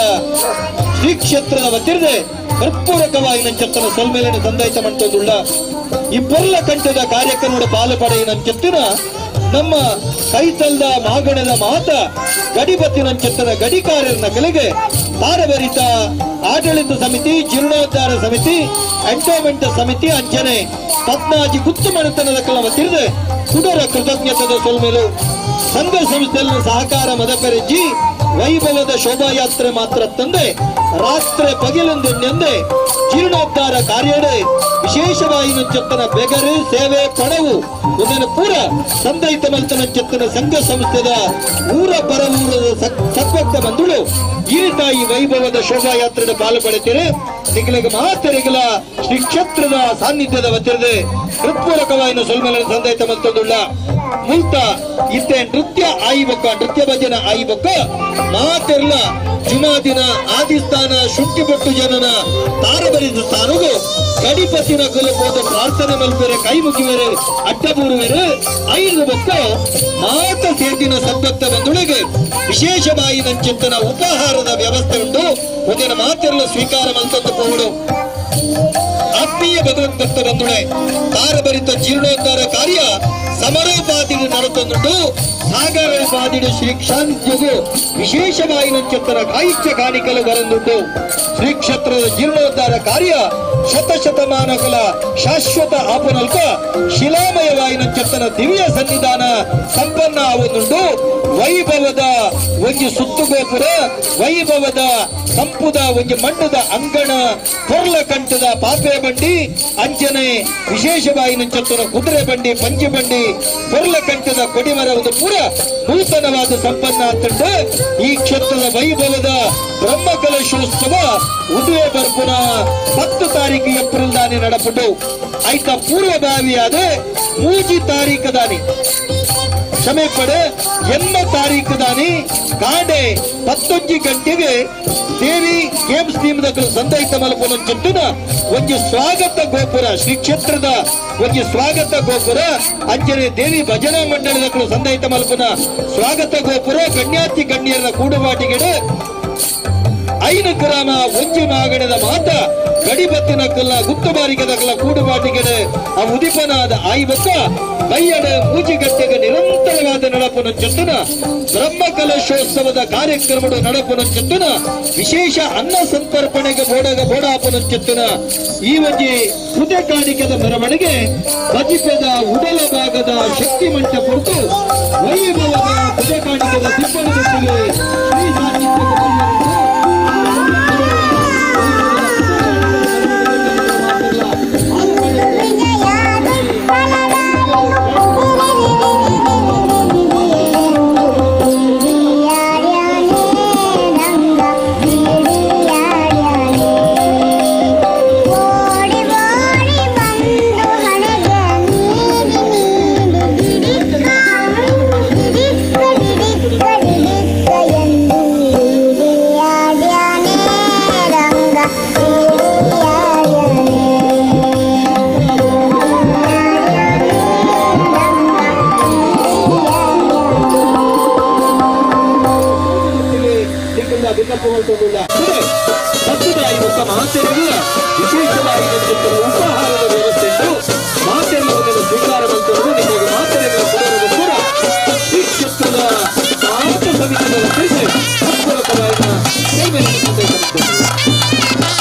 ಶ್ರೀ ಕ್ಷೇತ್ರದ ವತಿರ್ದೆ ಹೃತ್ಪೂರ್ವಕವಾಗಿ ನಂಚೆತ್ತನ ಸೊಲ್ಮೇಲಿನ ಸಂದಾಯಿತ ಮಂಟೋದುಳ್ಳ. ಈ ಪೊರ್ಲ ಕಂಠದ ಕಾರ್ಯಕ್ರಮದ ಪಾಲು ಪಡೆಯಿನ ನಮ್ಮ ಕೈತಲ್ದ ಮಾಗಣದ ಮಾತ ಗಡಿಬತ್ತಿನಂచెತ್ತನ ಗಡಿಕಾರರ ಕಲೆಗೆ ತಾರಭರಿತ ಆಡಳಿತ ಸಮಿತಿ, ಜೀರ್ಣೋದ್ಧಾರ ಸಮಿತಿ, ಎಂಡೋಮೆಂಟ್ ಸಮಿತಿ ಅಂಚನೆ ಪದ್ನಾಜಿ ಗುತ್ತು ಮನೆತನದ ಕಲವ ತಿರುದೆ ಕುಡರ ಕೃತಜ್ಞತದ ಸೊಲ್ಮೇಲು. ಸಂಘ ಸಂಸ್ಥೆಯಲ್ಲಿ ಸಹಕಾರ ಮದಪೆರೆಜ್ಜಿ ವೈಭವದ ಶೋಭಾಯಾತ್ರೆ ಮಾತ್ರ ತಂದೆ ರಾತ್ರಿ ಪಗಿಲೊಂದೆಂದೆ ಜೀರ್ಣೋದ್ಧಾರ ಕಾರ್ಯಡೆ ವಿಶೇಷವಾಗಿ ಚೆತ್ತನ ಬೆಗರು ಸೇವೆ ಪಣವು ಇದನ್ನು ಪೂರ ಸಂದೈತ ಮಲ್ತನ ಚೆತ್ತನ ಸಂಘ ಸಂಸ್ಥೆದ ಊರ ಪರ ಊರದ ಸತ್ವಕ್ತ ಬಂಧುಳು ಈ ತಾಯಿ ವೈಭವದ ಶೋಭಾಯಾತ್ರೆ ಪಾಲು ಪಡೆತೀರಿ. ನಿಗಲಿಗೆ ಮಾತೆರೆಗಲ ಶ್ರೀ ಕ್ಷೇತ್ರದ ಸಾನ್ನಿಧ್ಯದ ವತಿರದೆ ಹೃತ್ಪೂರ್ವಕವಾಗಿ ಸೊಲ್ಮೆಲ ಸಂದೈತ ಮಲ್ತದುಳ್ಳ. ಮುಲ್ತ ಇತ್ತೆ ನೃತ್ಯ ಆಯಿಬೊಕ್ಕ ನೃತ್ಯ ಭಜನ ಆಯಿಬೊಕ್ಕ ಮಾತೆರ್ಲ ಜುಮಾದಿನ ಆದಿಸ್ಥಾನ ಶುಂಠಿಬೊಟ್ಟು ಜನನ ತಾರಬರಿದ ಸ್ಥಾನಗು ಗಡಿಪತಿನ ಕುಲಕೋದ ಪ್ರಾರ್ಥನೆ ಮಲ್ಪೆರೆ ಕೈ ಮುಗಿವೆರೆ ಅಡ್ಡಬೂರುವೆರೆ. ಐದು ಬೊಕ್ಕ ಮಾತ ಸೇರ್ದಿನ ಸದ್ಭಕ್ತ ಬಂಧುಳಿಗೆ ವಿಶೇಷ ಬಾಯಿ ನಂಚಿತ್ತನ ಉಪಹಾರದ ವ್ಯವಸ್ಥೆ ಉಂಟು. ಒಂದಿನ ಮಾತೆಲ್ಲ ಸ್ವೀಕಾರ ಮಲ್ತದ್ದು ಪೋಡು. ಆತ್ಮೀಯ ಭಗವದ್ಭಕ್ತ ಬಂಧುಳೆ ತಾರಭರಿತ ಜೀರ್ಣೋದ್ಧಾರ ಕಾರ್ಯ ಸಮರೋಪಾದಿಗೆ ನಡೆತಂದುಂಟು. ಸಾಗರೋಪಾದಿಡು ಶ್ರೀ ಕ್ಷಾಂತ್ಯಗು ವಿಶೇಷವಾಗಿ ನಂಚೆತ್ತನ ಕಾಯಿಚ್ಯ ಕಾಣಿಕಲು ಬರಂದುಂಟು. ಶ್ರೀ ಕ್ಷೇತ್ರದ ಜೀರ್ಣೋದ್ಧಾರ ಕಾರ್ಯ ಶತಶತಮಾನಗಳ ಶಾಶ್ವತ ಆಪನಲ್ಕ ಶಿಲಾಮಯವಾಗಿ ನಂಚೆತ್ತನ ದಿವ್ಯ ಸನ್ನಿಧಾನ ಸಂಪನ್ನ ಆವೊಂದುಂಟು. ವೈಭವದ ಒಂಜಿ ಸುತ್ತುಗೋಪುರ, ವೈಭವದ ಸಂಪುದ ಒಂಜಿ ಮಣ್ಣದ ಅಂಗಣ, ಕೊರ್ಲ ಕಂಠದ ಪಾಪೆ ಬಂಡಿ ಅಂಚನೆ ವಿಶೇಷವಾಗಿ ನಂಚೆತ್ತನ ಕುದುರೆ ಬಂಡಿ, ಪಂಚಿ ಬಂಡಿ, ಕೊರ್ಲ ಕಂಠದ ಕೊಡಿಮರ ಒಂದು ಪೂರ ನೂತನವಾದ ಸಂಪನ್ನ ಅಂತಂಡು. ಈ ಕ್ಷೇತ್ರದ ವೈಭವದ ಬ್ರಹ್ಮಕಲಶೋತ್ಸವ ಉದುವೆ ಬರ್ಪುನ 10 ತಾರೀಕು ಏಪ್ರಿಲ್ ದಾನಿ ನಡಪುಂಡು. ಐತ ಪೂರ್ವಭಾವಿಯಾದ 3 ತಾರೀಕು ದಾನಿ ಕ್ಷಮೆ ಪಡೆ 8 ತಾರೀಕು ದಾನಿ ಕಾಂಡೆ 11 ಗಂಟೆಗೆ ದೇವಿ ಗೇಮ್ಸ್ ಟೀಮ್ ಸಂದೈತ ಮಲಪುನ ಚೆಟ್ಟುನ ಒಂಜಿ ಸ್ವಾಗತ ಗೋಪುರ, ಶ್ರೀ ಕ್ಷೇತ್ರದ ಒಂಜಿ ಸ್ವಾಗತ ಗೋಪುರ ಅಂಚನೆ ದೇವಿ ಭಜನಾ ಮಂಡಳಿದ ಸಂದೈತ ಮಲ್ಪುನ ಸ್ವಾಗತ ಗೋಪುರ ಗಣ್ಯಾತಿ ಗಣ್ಯರ ಕೂಡುವಾಟಿಗೆಡೆ 5 ಗ್ರಾಮ ಒಂಜಿ ಮಾಗಣದ ಮಾತ ಗಡಿಬತ್ತಿನ ಕಲ್ಲ ಗುತ್ತುಬಾರಿಗೆದ ಕಲ್ಲ ಕೂಡುಬಾಟಿಗೆಡೆ ಆ ಉದಿಪನಾದ ಆಯಿಬತ್ತ ಬೈಯಡ ಮೂಜಿಗಟ್ಟೆಗೆ ನಿರಂತರವಾದ ನಡಪುನ ಚೆತ್ತುನ ಬ್ರಹ್ಮಕಲಶೋತ್ಸವದ ಕಾರ್ಯಕ್ರಮದ ನಡಪುನ ಚೆತ್ತುನ ವಿಶೇಷ ಅನ್ನ ಸಂತರ್ಪಣೆಗೆ ಬೋಡಗ ಬೋಡಾಪುನ ಚೆತ್ತುನ ಈ ಒಂಜಿ ಪುದೆ ಕಾಣಿಕೆದ ಮೆರವಣಿಗೆ ಬಜಿಪೆದ ಉಡಲ ಭಾಗದ ಶಕ್ತಿ ಮಂಟಪೊರ್ತು ವೈಭವದ ಪುದೆ ಕಾಣಿಕೆದ ತಿಪ್ಪಣದೊಂದಿಗೆ ಶ್ರೀ ಸಾನ್ನಿಧ್ಯಕ್ಕೆ ವಿಶೇಷವಾಗಿ ಉಪಹಾರದ ವ್ಯವಸ್ಥೆ ಉಂಟು. ಮಾತೆಲ್ಲವನ್ನು ಸ್ವೀಕಾರ ಮಂತವರು ನಿಮಗೆ ಮಾತೆರೆಗಳ ಕೊಡುವುದು ಕೂಡ ಶ್ರೀ ಕ್ಷೇತ್ರದ ಮಾತ ಸಮಿತಿದ ವತಿರ್ದ್ ಹೃತ್ಪೂರ್ವಕವಾಯಿನ ಸೇವೆಯನ್ನು ಸಂದೇಶಿಸಿದರು.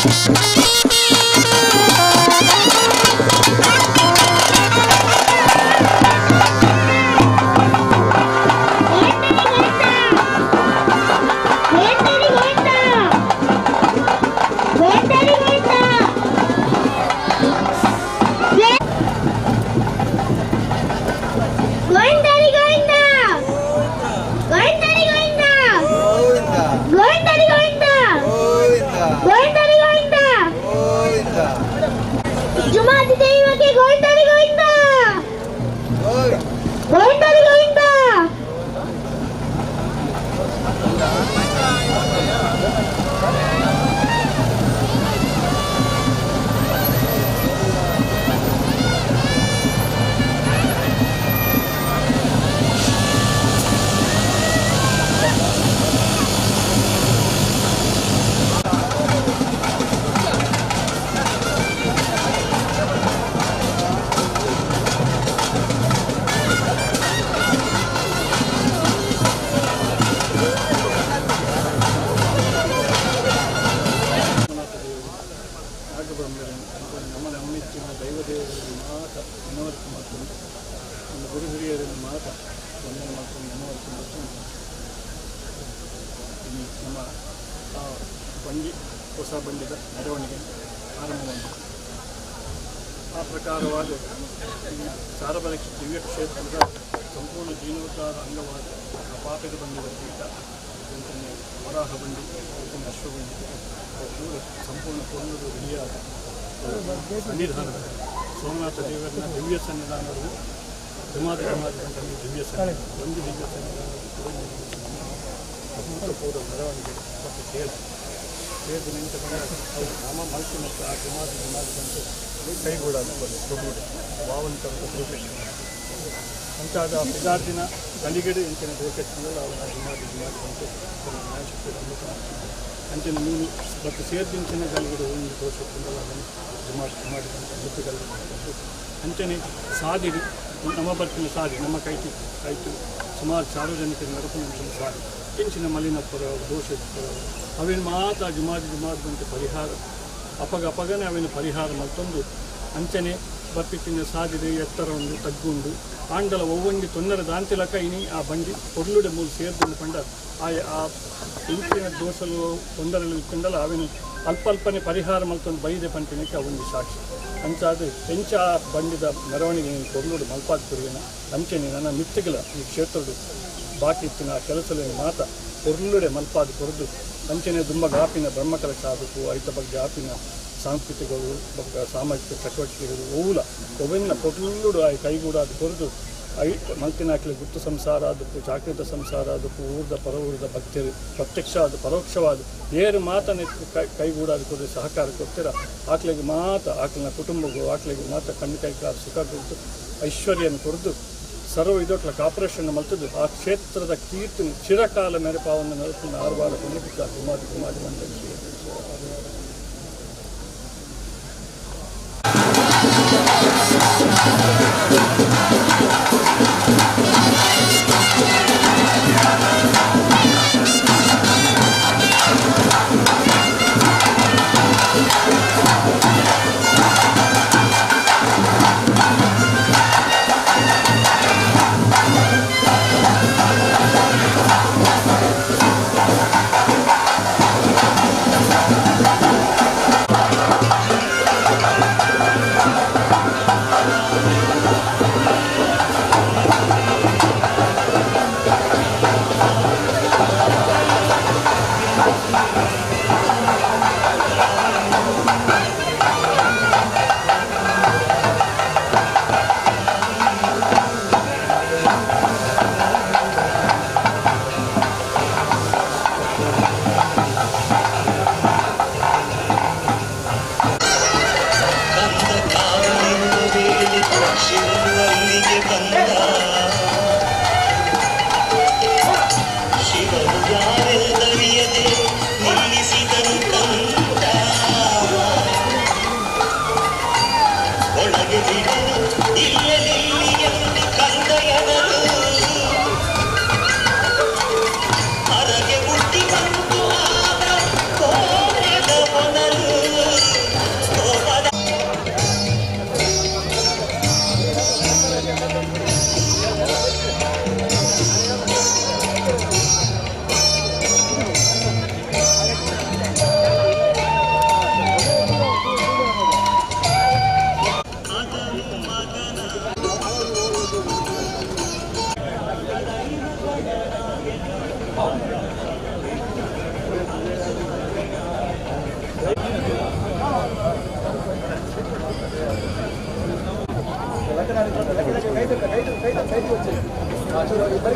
ನಮ್ಮ ಬಂಡಿ ಹೊಸ ಬಂಡಿದ ಮೆರವಣಿಗೆ ಆರಂಭಗೊಂಡಿದೆ. ಆ ಪ್ರಕಾರವಾದ ಈ ಸಾರ್ವಜನಿಕ ದಿವ್ಯಕ್ಷೇತ್ರದ ಸಂಪೂರ್ಣ ಜೀರ್ಣೋದ್ಧಾರ ಅಂಗವಾದ ಪಾಪದ ಬಂಡಿದ ಪೀಠ, ಅಂತೆಯೇ ವರಾಹ ಬಂಡಿ, ಅಶ್ವಬಂಡಿ ಪೂರ ಸಂಪೂರ್ಣ ಪೂರ್ಣದ ರೆಡಿಯಾದ ಸನ್ನಿಧಾನ ಸೋಮನಾಥ ದೇವರನ್ನ ದಿವ್ಯ ಸನ್ನಿಧಾನವು ಜಮಾದ ಜಮಾದ ದಿವ್ಯ ಸನ್ನಿಧಾನ ಒಂದು ದಿವ್ಯ ಸನ್ನಿಧಾನ ಅಭೂತಪೂರ್ವ ಮೆರವಣಿಗೆ ಮತ್ತು ತೇರು ತೇರು ನಿಂತ ಅವರು ನಾಮ ಮಲ್ಕು ಮತ್ತು ಆ ಜಮಾದ ಜಮಾದ ಬಂತು ಕೈಗೂಡ ಕೊಡುಗಡೆ ಭಾವಂತರ ದೋಷ ಅಂತಾದ ಪಿದಾರ್ದಿನ ಗಲಿಗಡೆ ಇಂಚಿನ ದೋಷ ಅವರ ಜಮಾದ ಜಮಾದ ಬಂತು ನ್ಯಾಯಶಕ್ತಿ ಅಮೃತ ಅಂಚಿನ ಮೀನು ಮತ್ತು ಸೇರ್ದಿಂಚಿನ ಗಲಿಗಡೆ ಒಂದು ದೋಷ ಅದನ್ನು ಜಮಾಡಿ ಜಮಾಡಿ ಬಂತು ಅಮೃತಗಲ್ಲಿ ಅಂಚನೆ ಸಾದಿಡು ನಮ್ಮ ಬರ್ತಿನ ಸಾದಿ ನಮ್ಮ ಕೈತಿ ಆಯಿತು ಸುಮಾರು ಸಾರ್ವಜನಿಕರ ನಡಪು ಸಾದಿ ಇಂಚಿನ ಮಲಿನ ಪರ ದೋಷ ಪರ ಅವೇನು ಮಾತ್ರ ಜುಮಾದಿ ಜುಮಾದಿ ಬಂತು ಪರಿಹಾರ ಅಪಗ ಅಪಗನೆ ಅವೇನು ಪರಿಹಾರ ಮತ್ತೊಂದು ಅಂಚನೆ ಬರ್ಪಿತ್ತಿನ ಸಾದಿದೆ ಎತ್ತರ ಉಂಡು ತಗ್ಗುಂಡು ಆಂಡಲ ಒವ್ವಂಗಿ ತೊಂದರೆ ದಾಂತಿಲಕ ಇನಿ ಆ ಬಂಡಿ ಪೊರ್ಲುಡೆ ಮೂಲು ಸೇರ್ದುಂಡು ಪಂಡ ಆ ಆ ಇಂಚಿನ ದೋಷಲು ತೊಂದರೆలు ಇತ್ತುಂಡಲ ಅವೇನು ಅಲ್ಪ ಅಲ್ಪನೆ ಪರಿಹಾರ ಮಲ್ತೊಂದು ಬೈದೆ ಪಂಪಿನಕ್ಕೆ ಅವೊಂದು ಸಾಕ್ಷಿ ಅಂಚಾದ ಎಂಚ ಆ ಬಂಡಿದ ಮೆರವಣಿಗೆ ಪೊರ್ಲುಡು ಮಲ್ಪಾದ ಕುರಿಯನ ಅಂಚನೆ ನನ್ನ ಮಿತ್ತುಗಳ ಈ ಕ್ಷೇತ್ರದ ಬಾಕಿ ಇತ್ತಿನ ಆ ಕೆಲಸಲೇನು ಮಾತ ಪೊರ್ಲುಡೆ ಮಲ್ಪಾದ ಕೊರದು ಅಂಚನೆ ದುಂಬ ಗಾಪಿನ ಬ್ರಹ್ಮಕಲಶ ಆಗಬೇಕು ಐತ ಬಗ್ಗೆ ಆಪಿನ ಸಾಂಸ್ಕೃತಿಕಗಳು ಬೊಕ್ಕ ಸಾಮಾಜಿಕ ಚಟುವಟಿಕೆಗಳು ಓಲ ಒವೆನ್ನ ಪೊರ್ಲುಡು ಆ ಕೈಗೂಡಾದ ಕೊರದು I ಮಲ್ತಿನಾಕ್ಲೆ ಗುತ್ತು ಸಂಸಾರ ಅದಕ್ಕೂ ಜಾಗೃತ ಸಂಸಾರ ಅದಕ್ಕೂ ಊರ್ದ ಪರವೂರ್ದ ಭಕ್ತರು ಪ್ರತ್ಯಕ್ಷ ಅದು ಪರೋಕ್ಷವಾದ ಏರು ಮಾತನ್ನ ಕೈಗೂಡಾದ ಕೊರದು ಸಹಕಾರ ಕೊಡ್ತೀರ ಆಕ್ಲೆಗೆ ಮಾತ ಆಕ್ಲಿನ ಕುಟುಂಬಗಳು ಆಕ್ಲೆಗೆ ಮಾತ ಕಣ್ಣು ಕೈಕಾರ ಸುಖ ಕೊಡ್ತು ಐಶ್ವರ್ಯನ ಕೊರದು ಸರ್ವ ಇದೊಟ್ಲ ಕಾಪರೇಷನ್ ಮಲ್ತದ್ದು ಆ ಕ್ಷೇತ್ರದ ಕೀರ್ತನೆ ಚಿರಕಾಲ ಮೇರೆ ಪಾವನ್ನು ನರಸಿಂಹ ಆರ್ವಾರ ಪುಣ್ಯಪಿತ ಕುಮಾರಿ ಕುಮಾರಿ ಅಂತ Thank you. Thank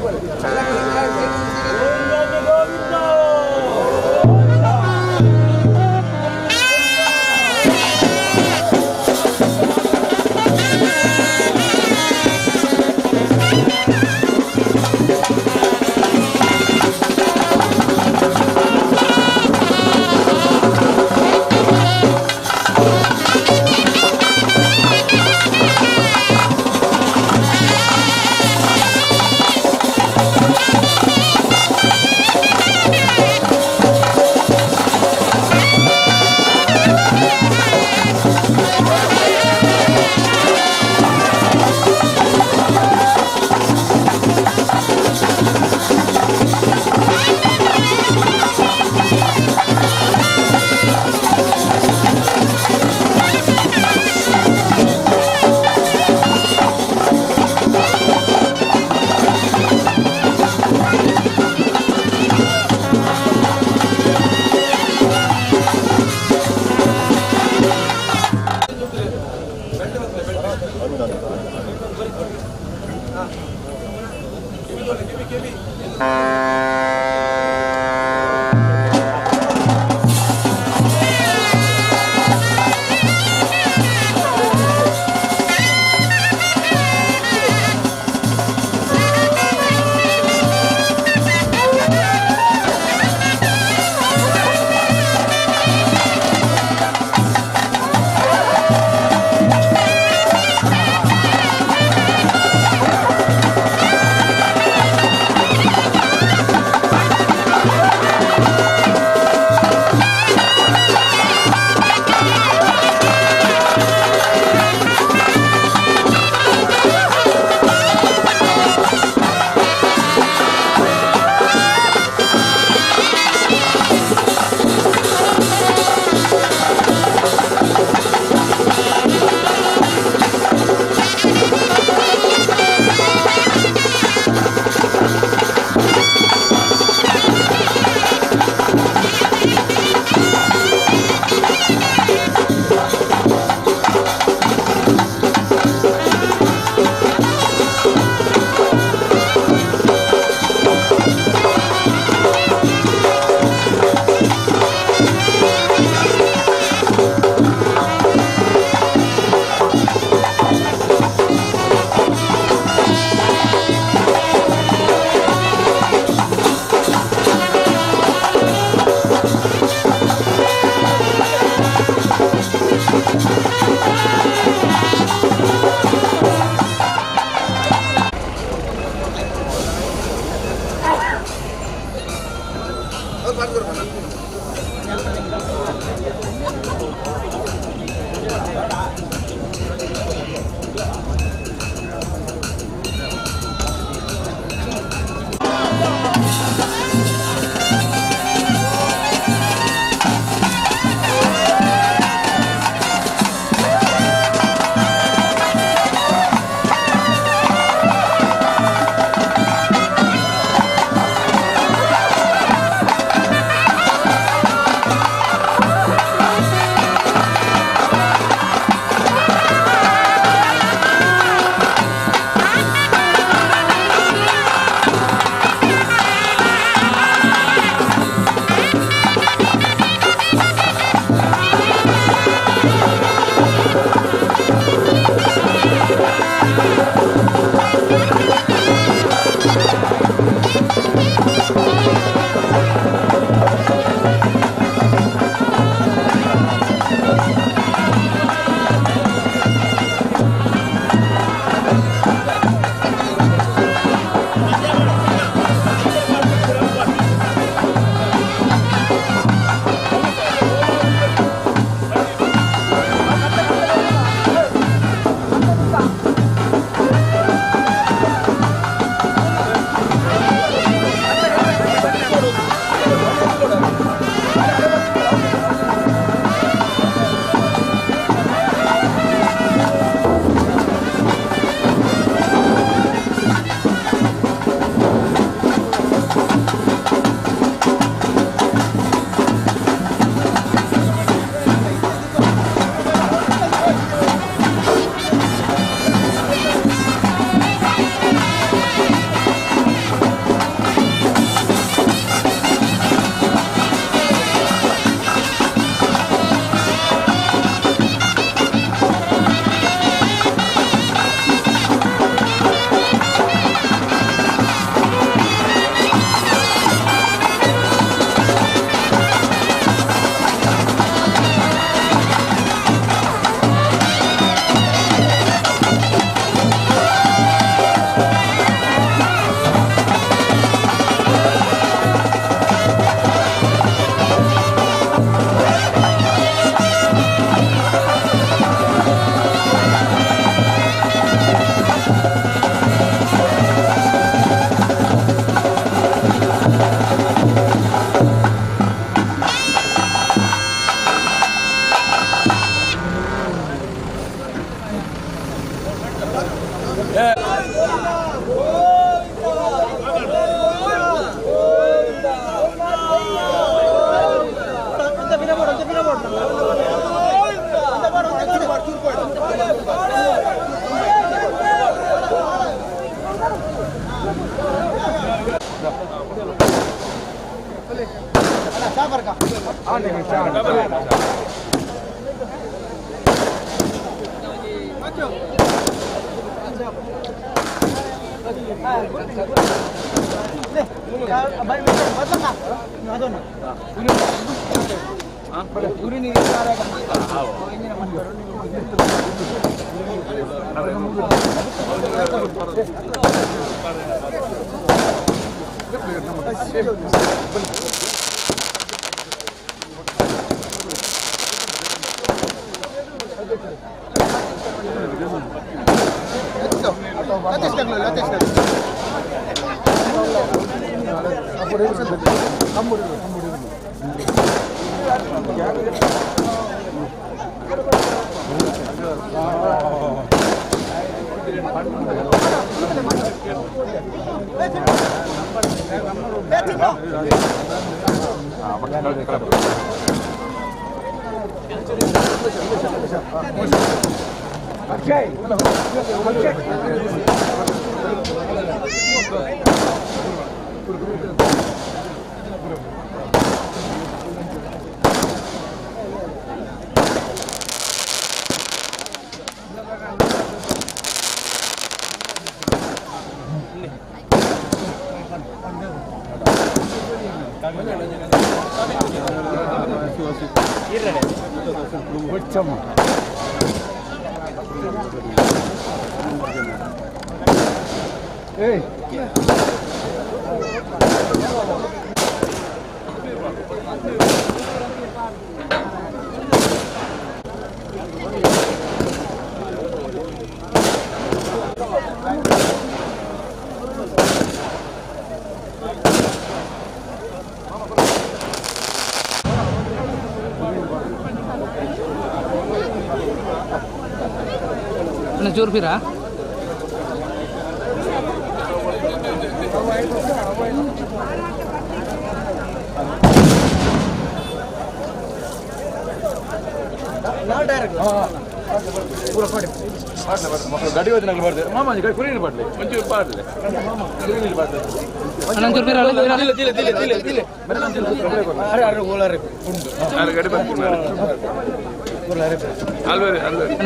ಚೂರು ಬೀರಾ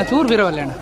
ಚೂರು ಬೀರವಲ್ಲ ಅಣ್ಣ.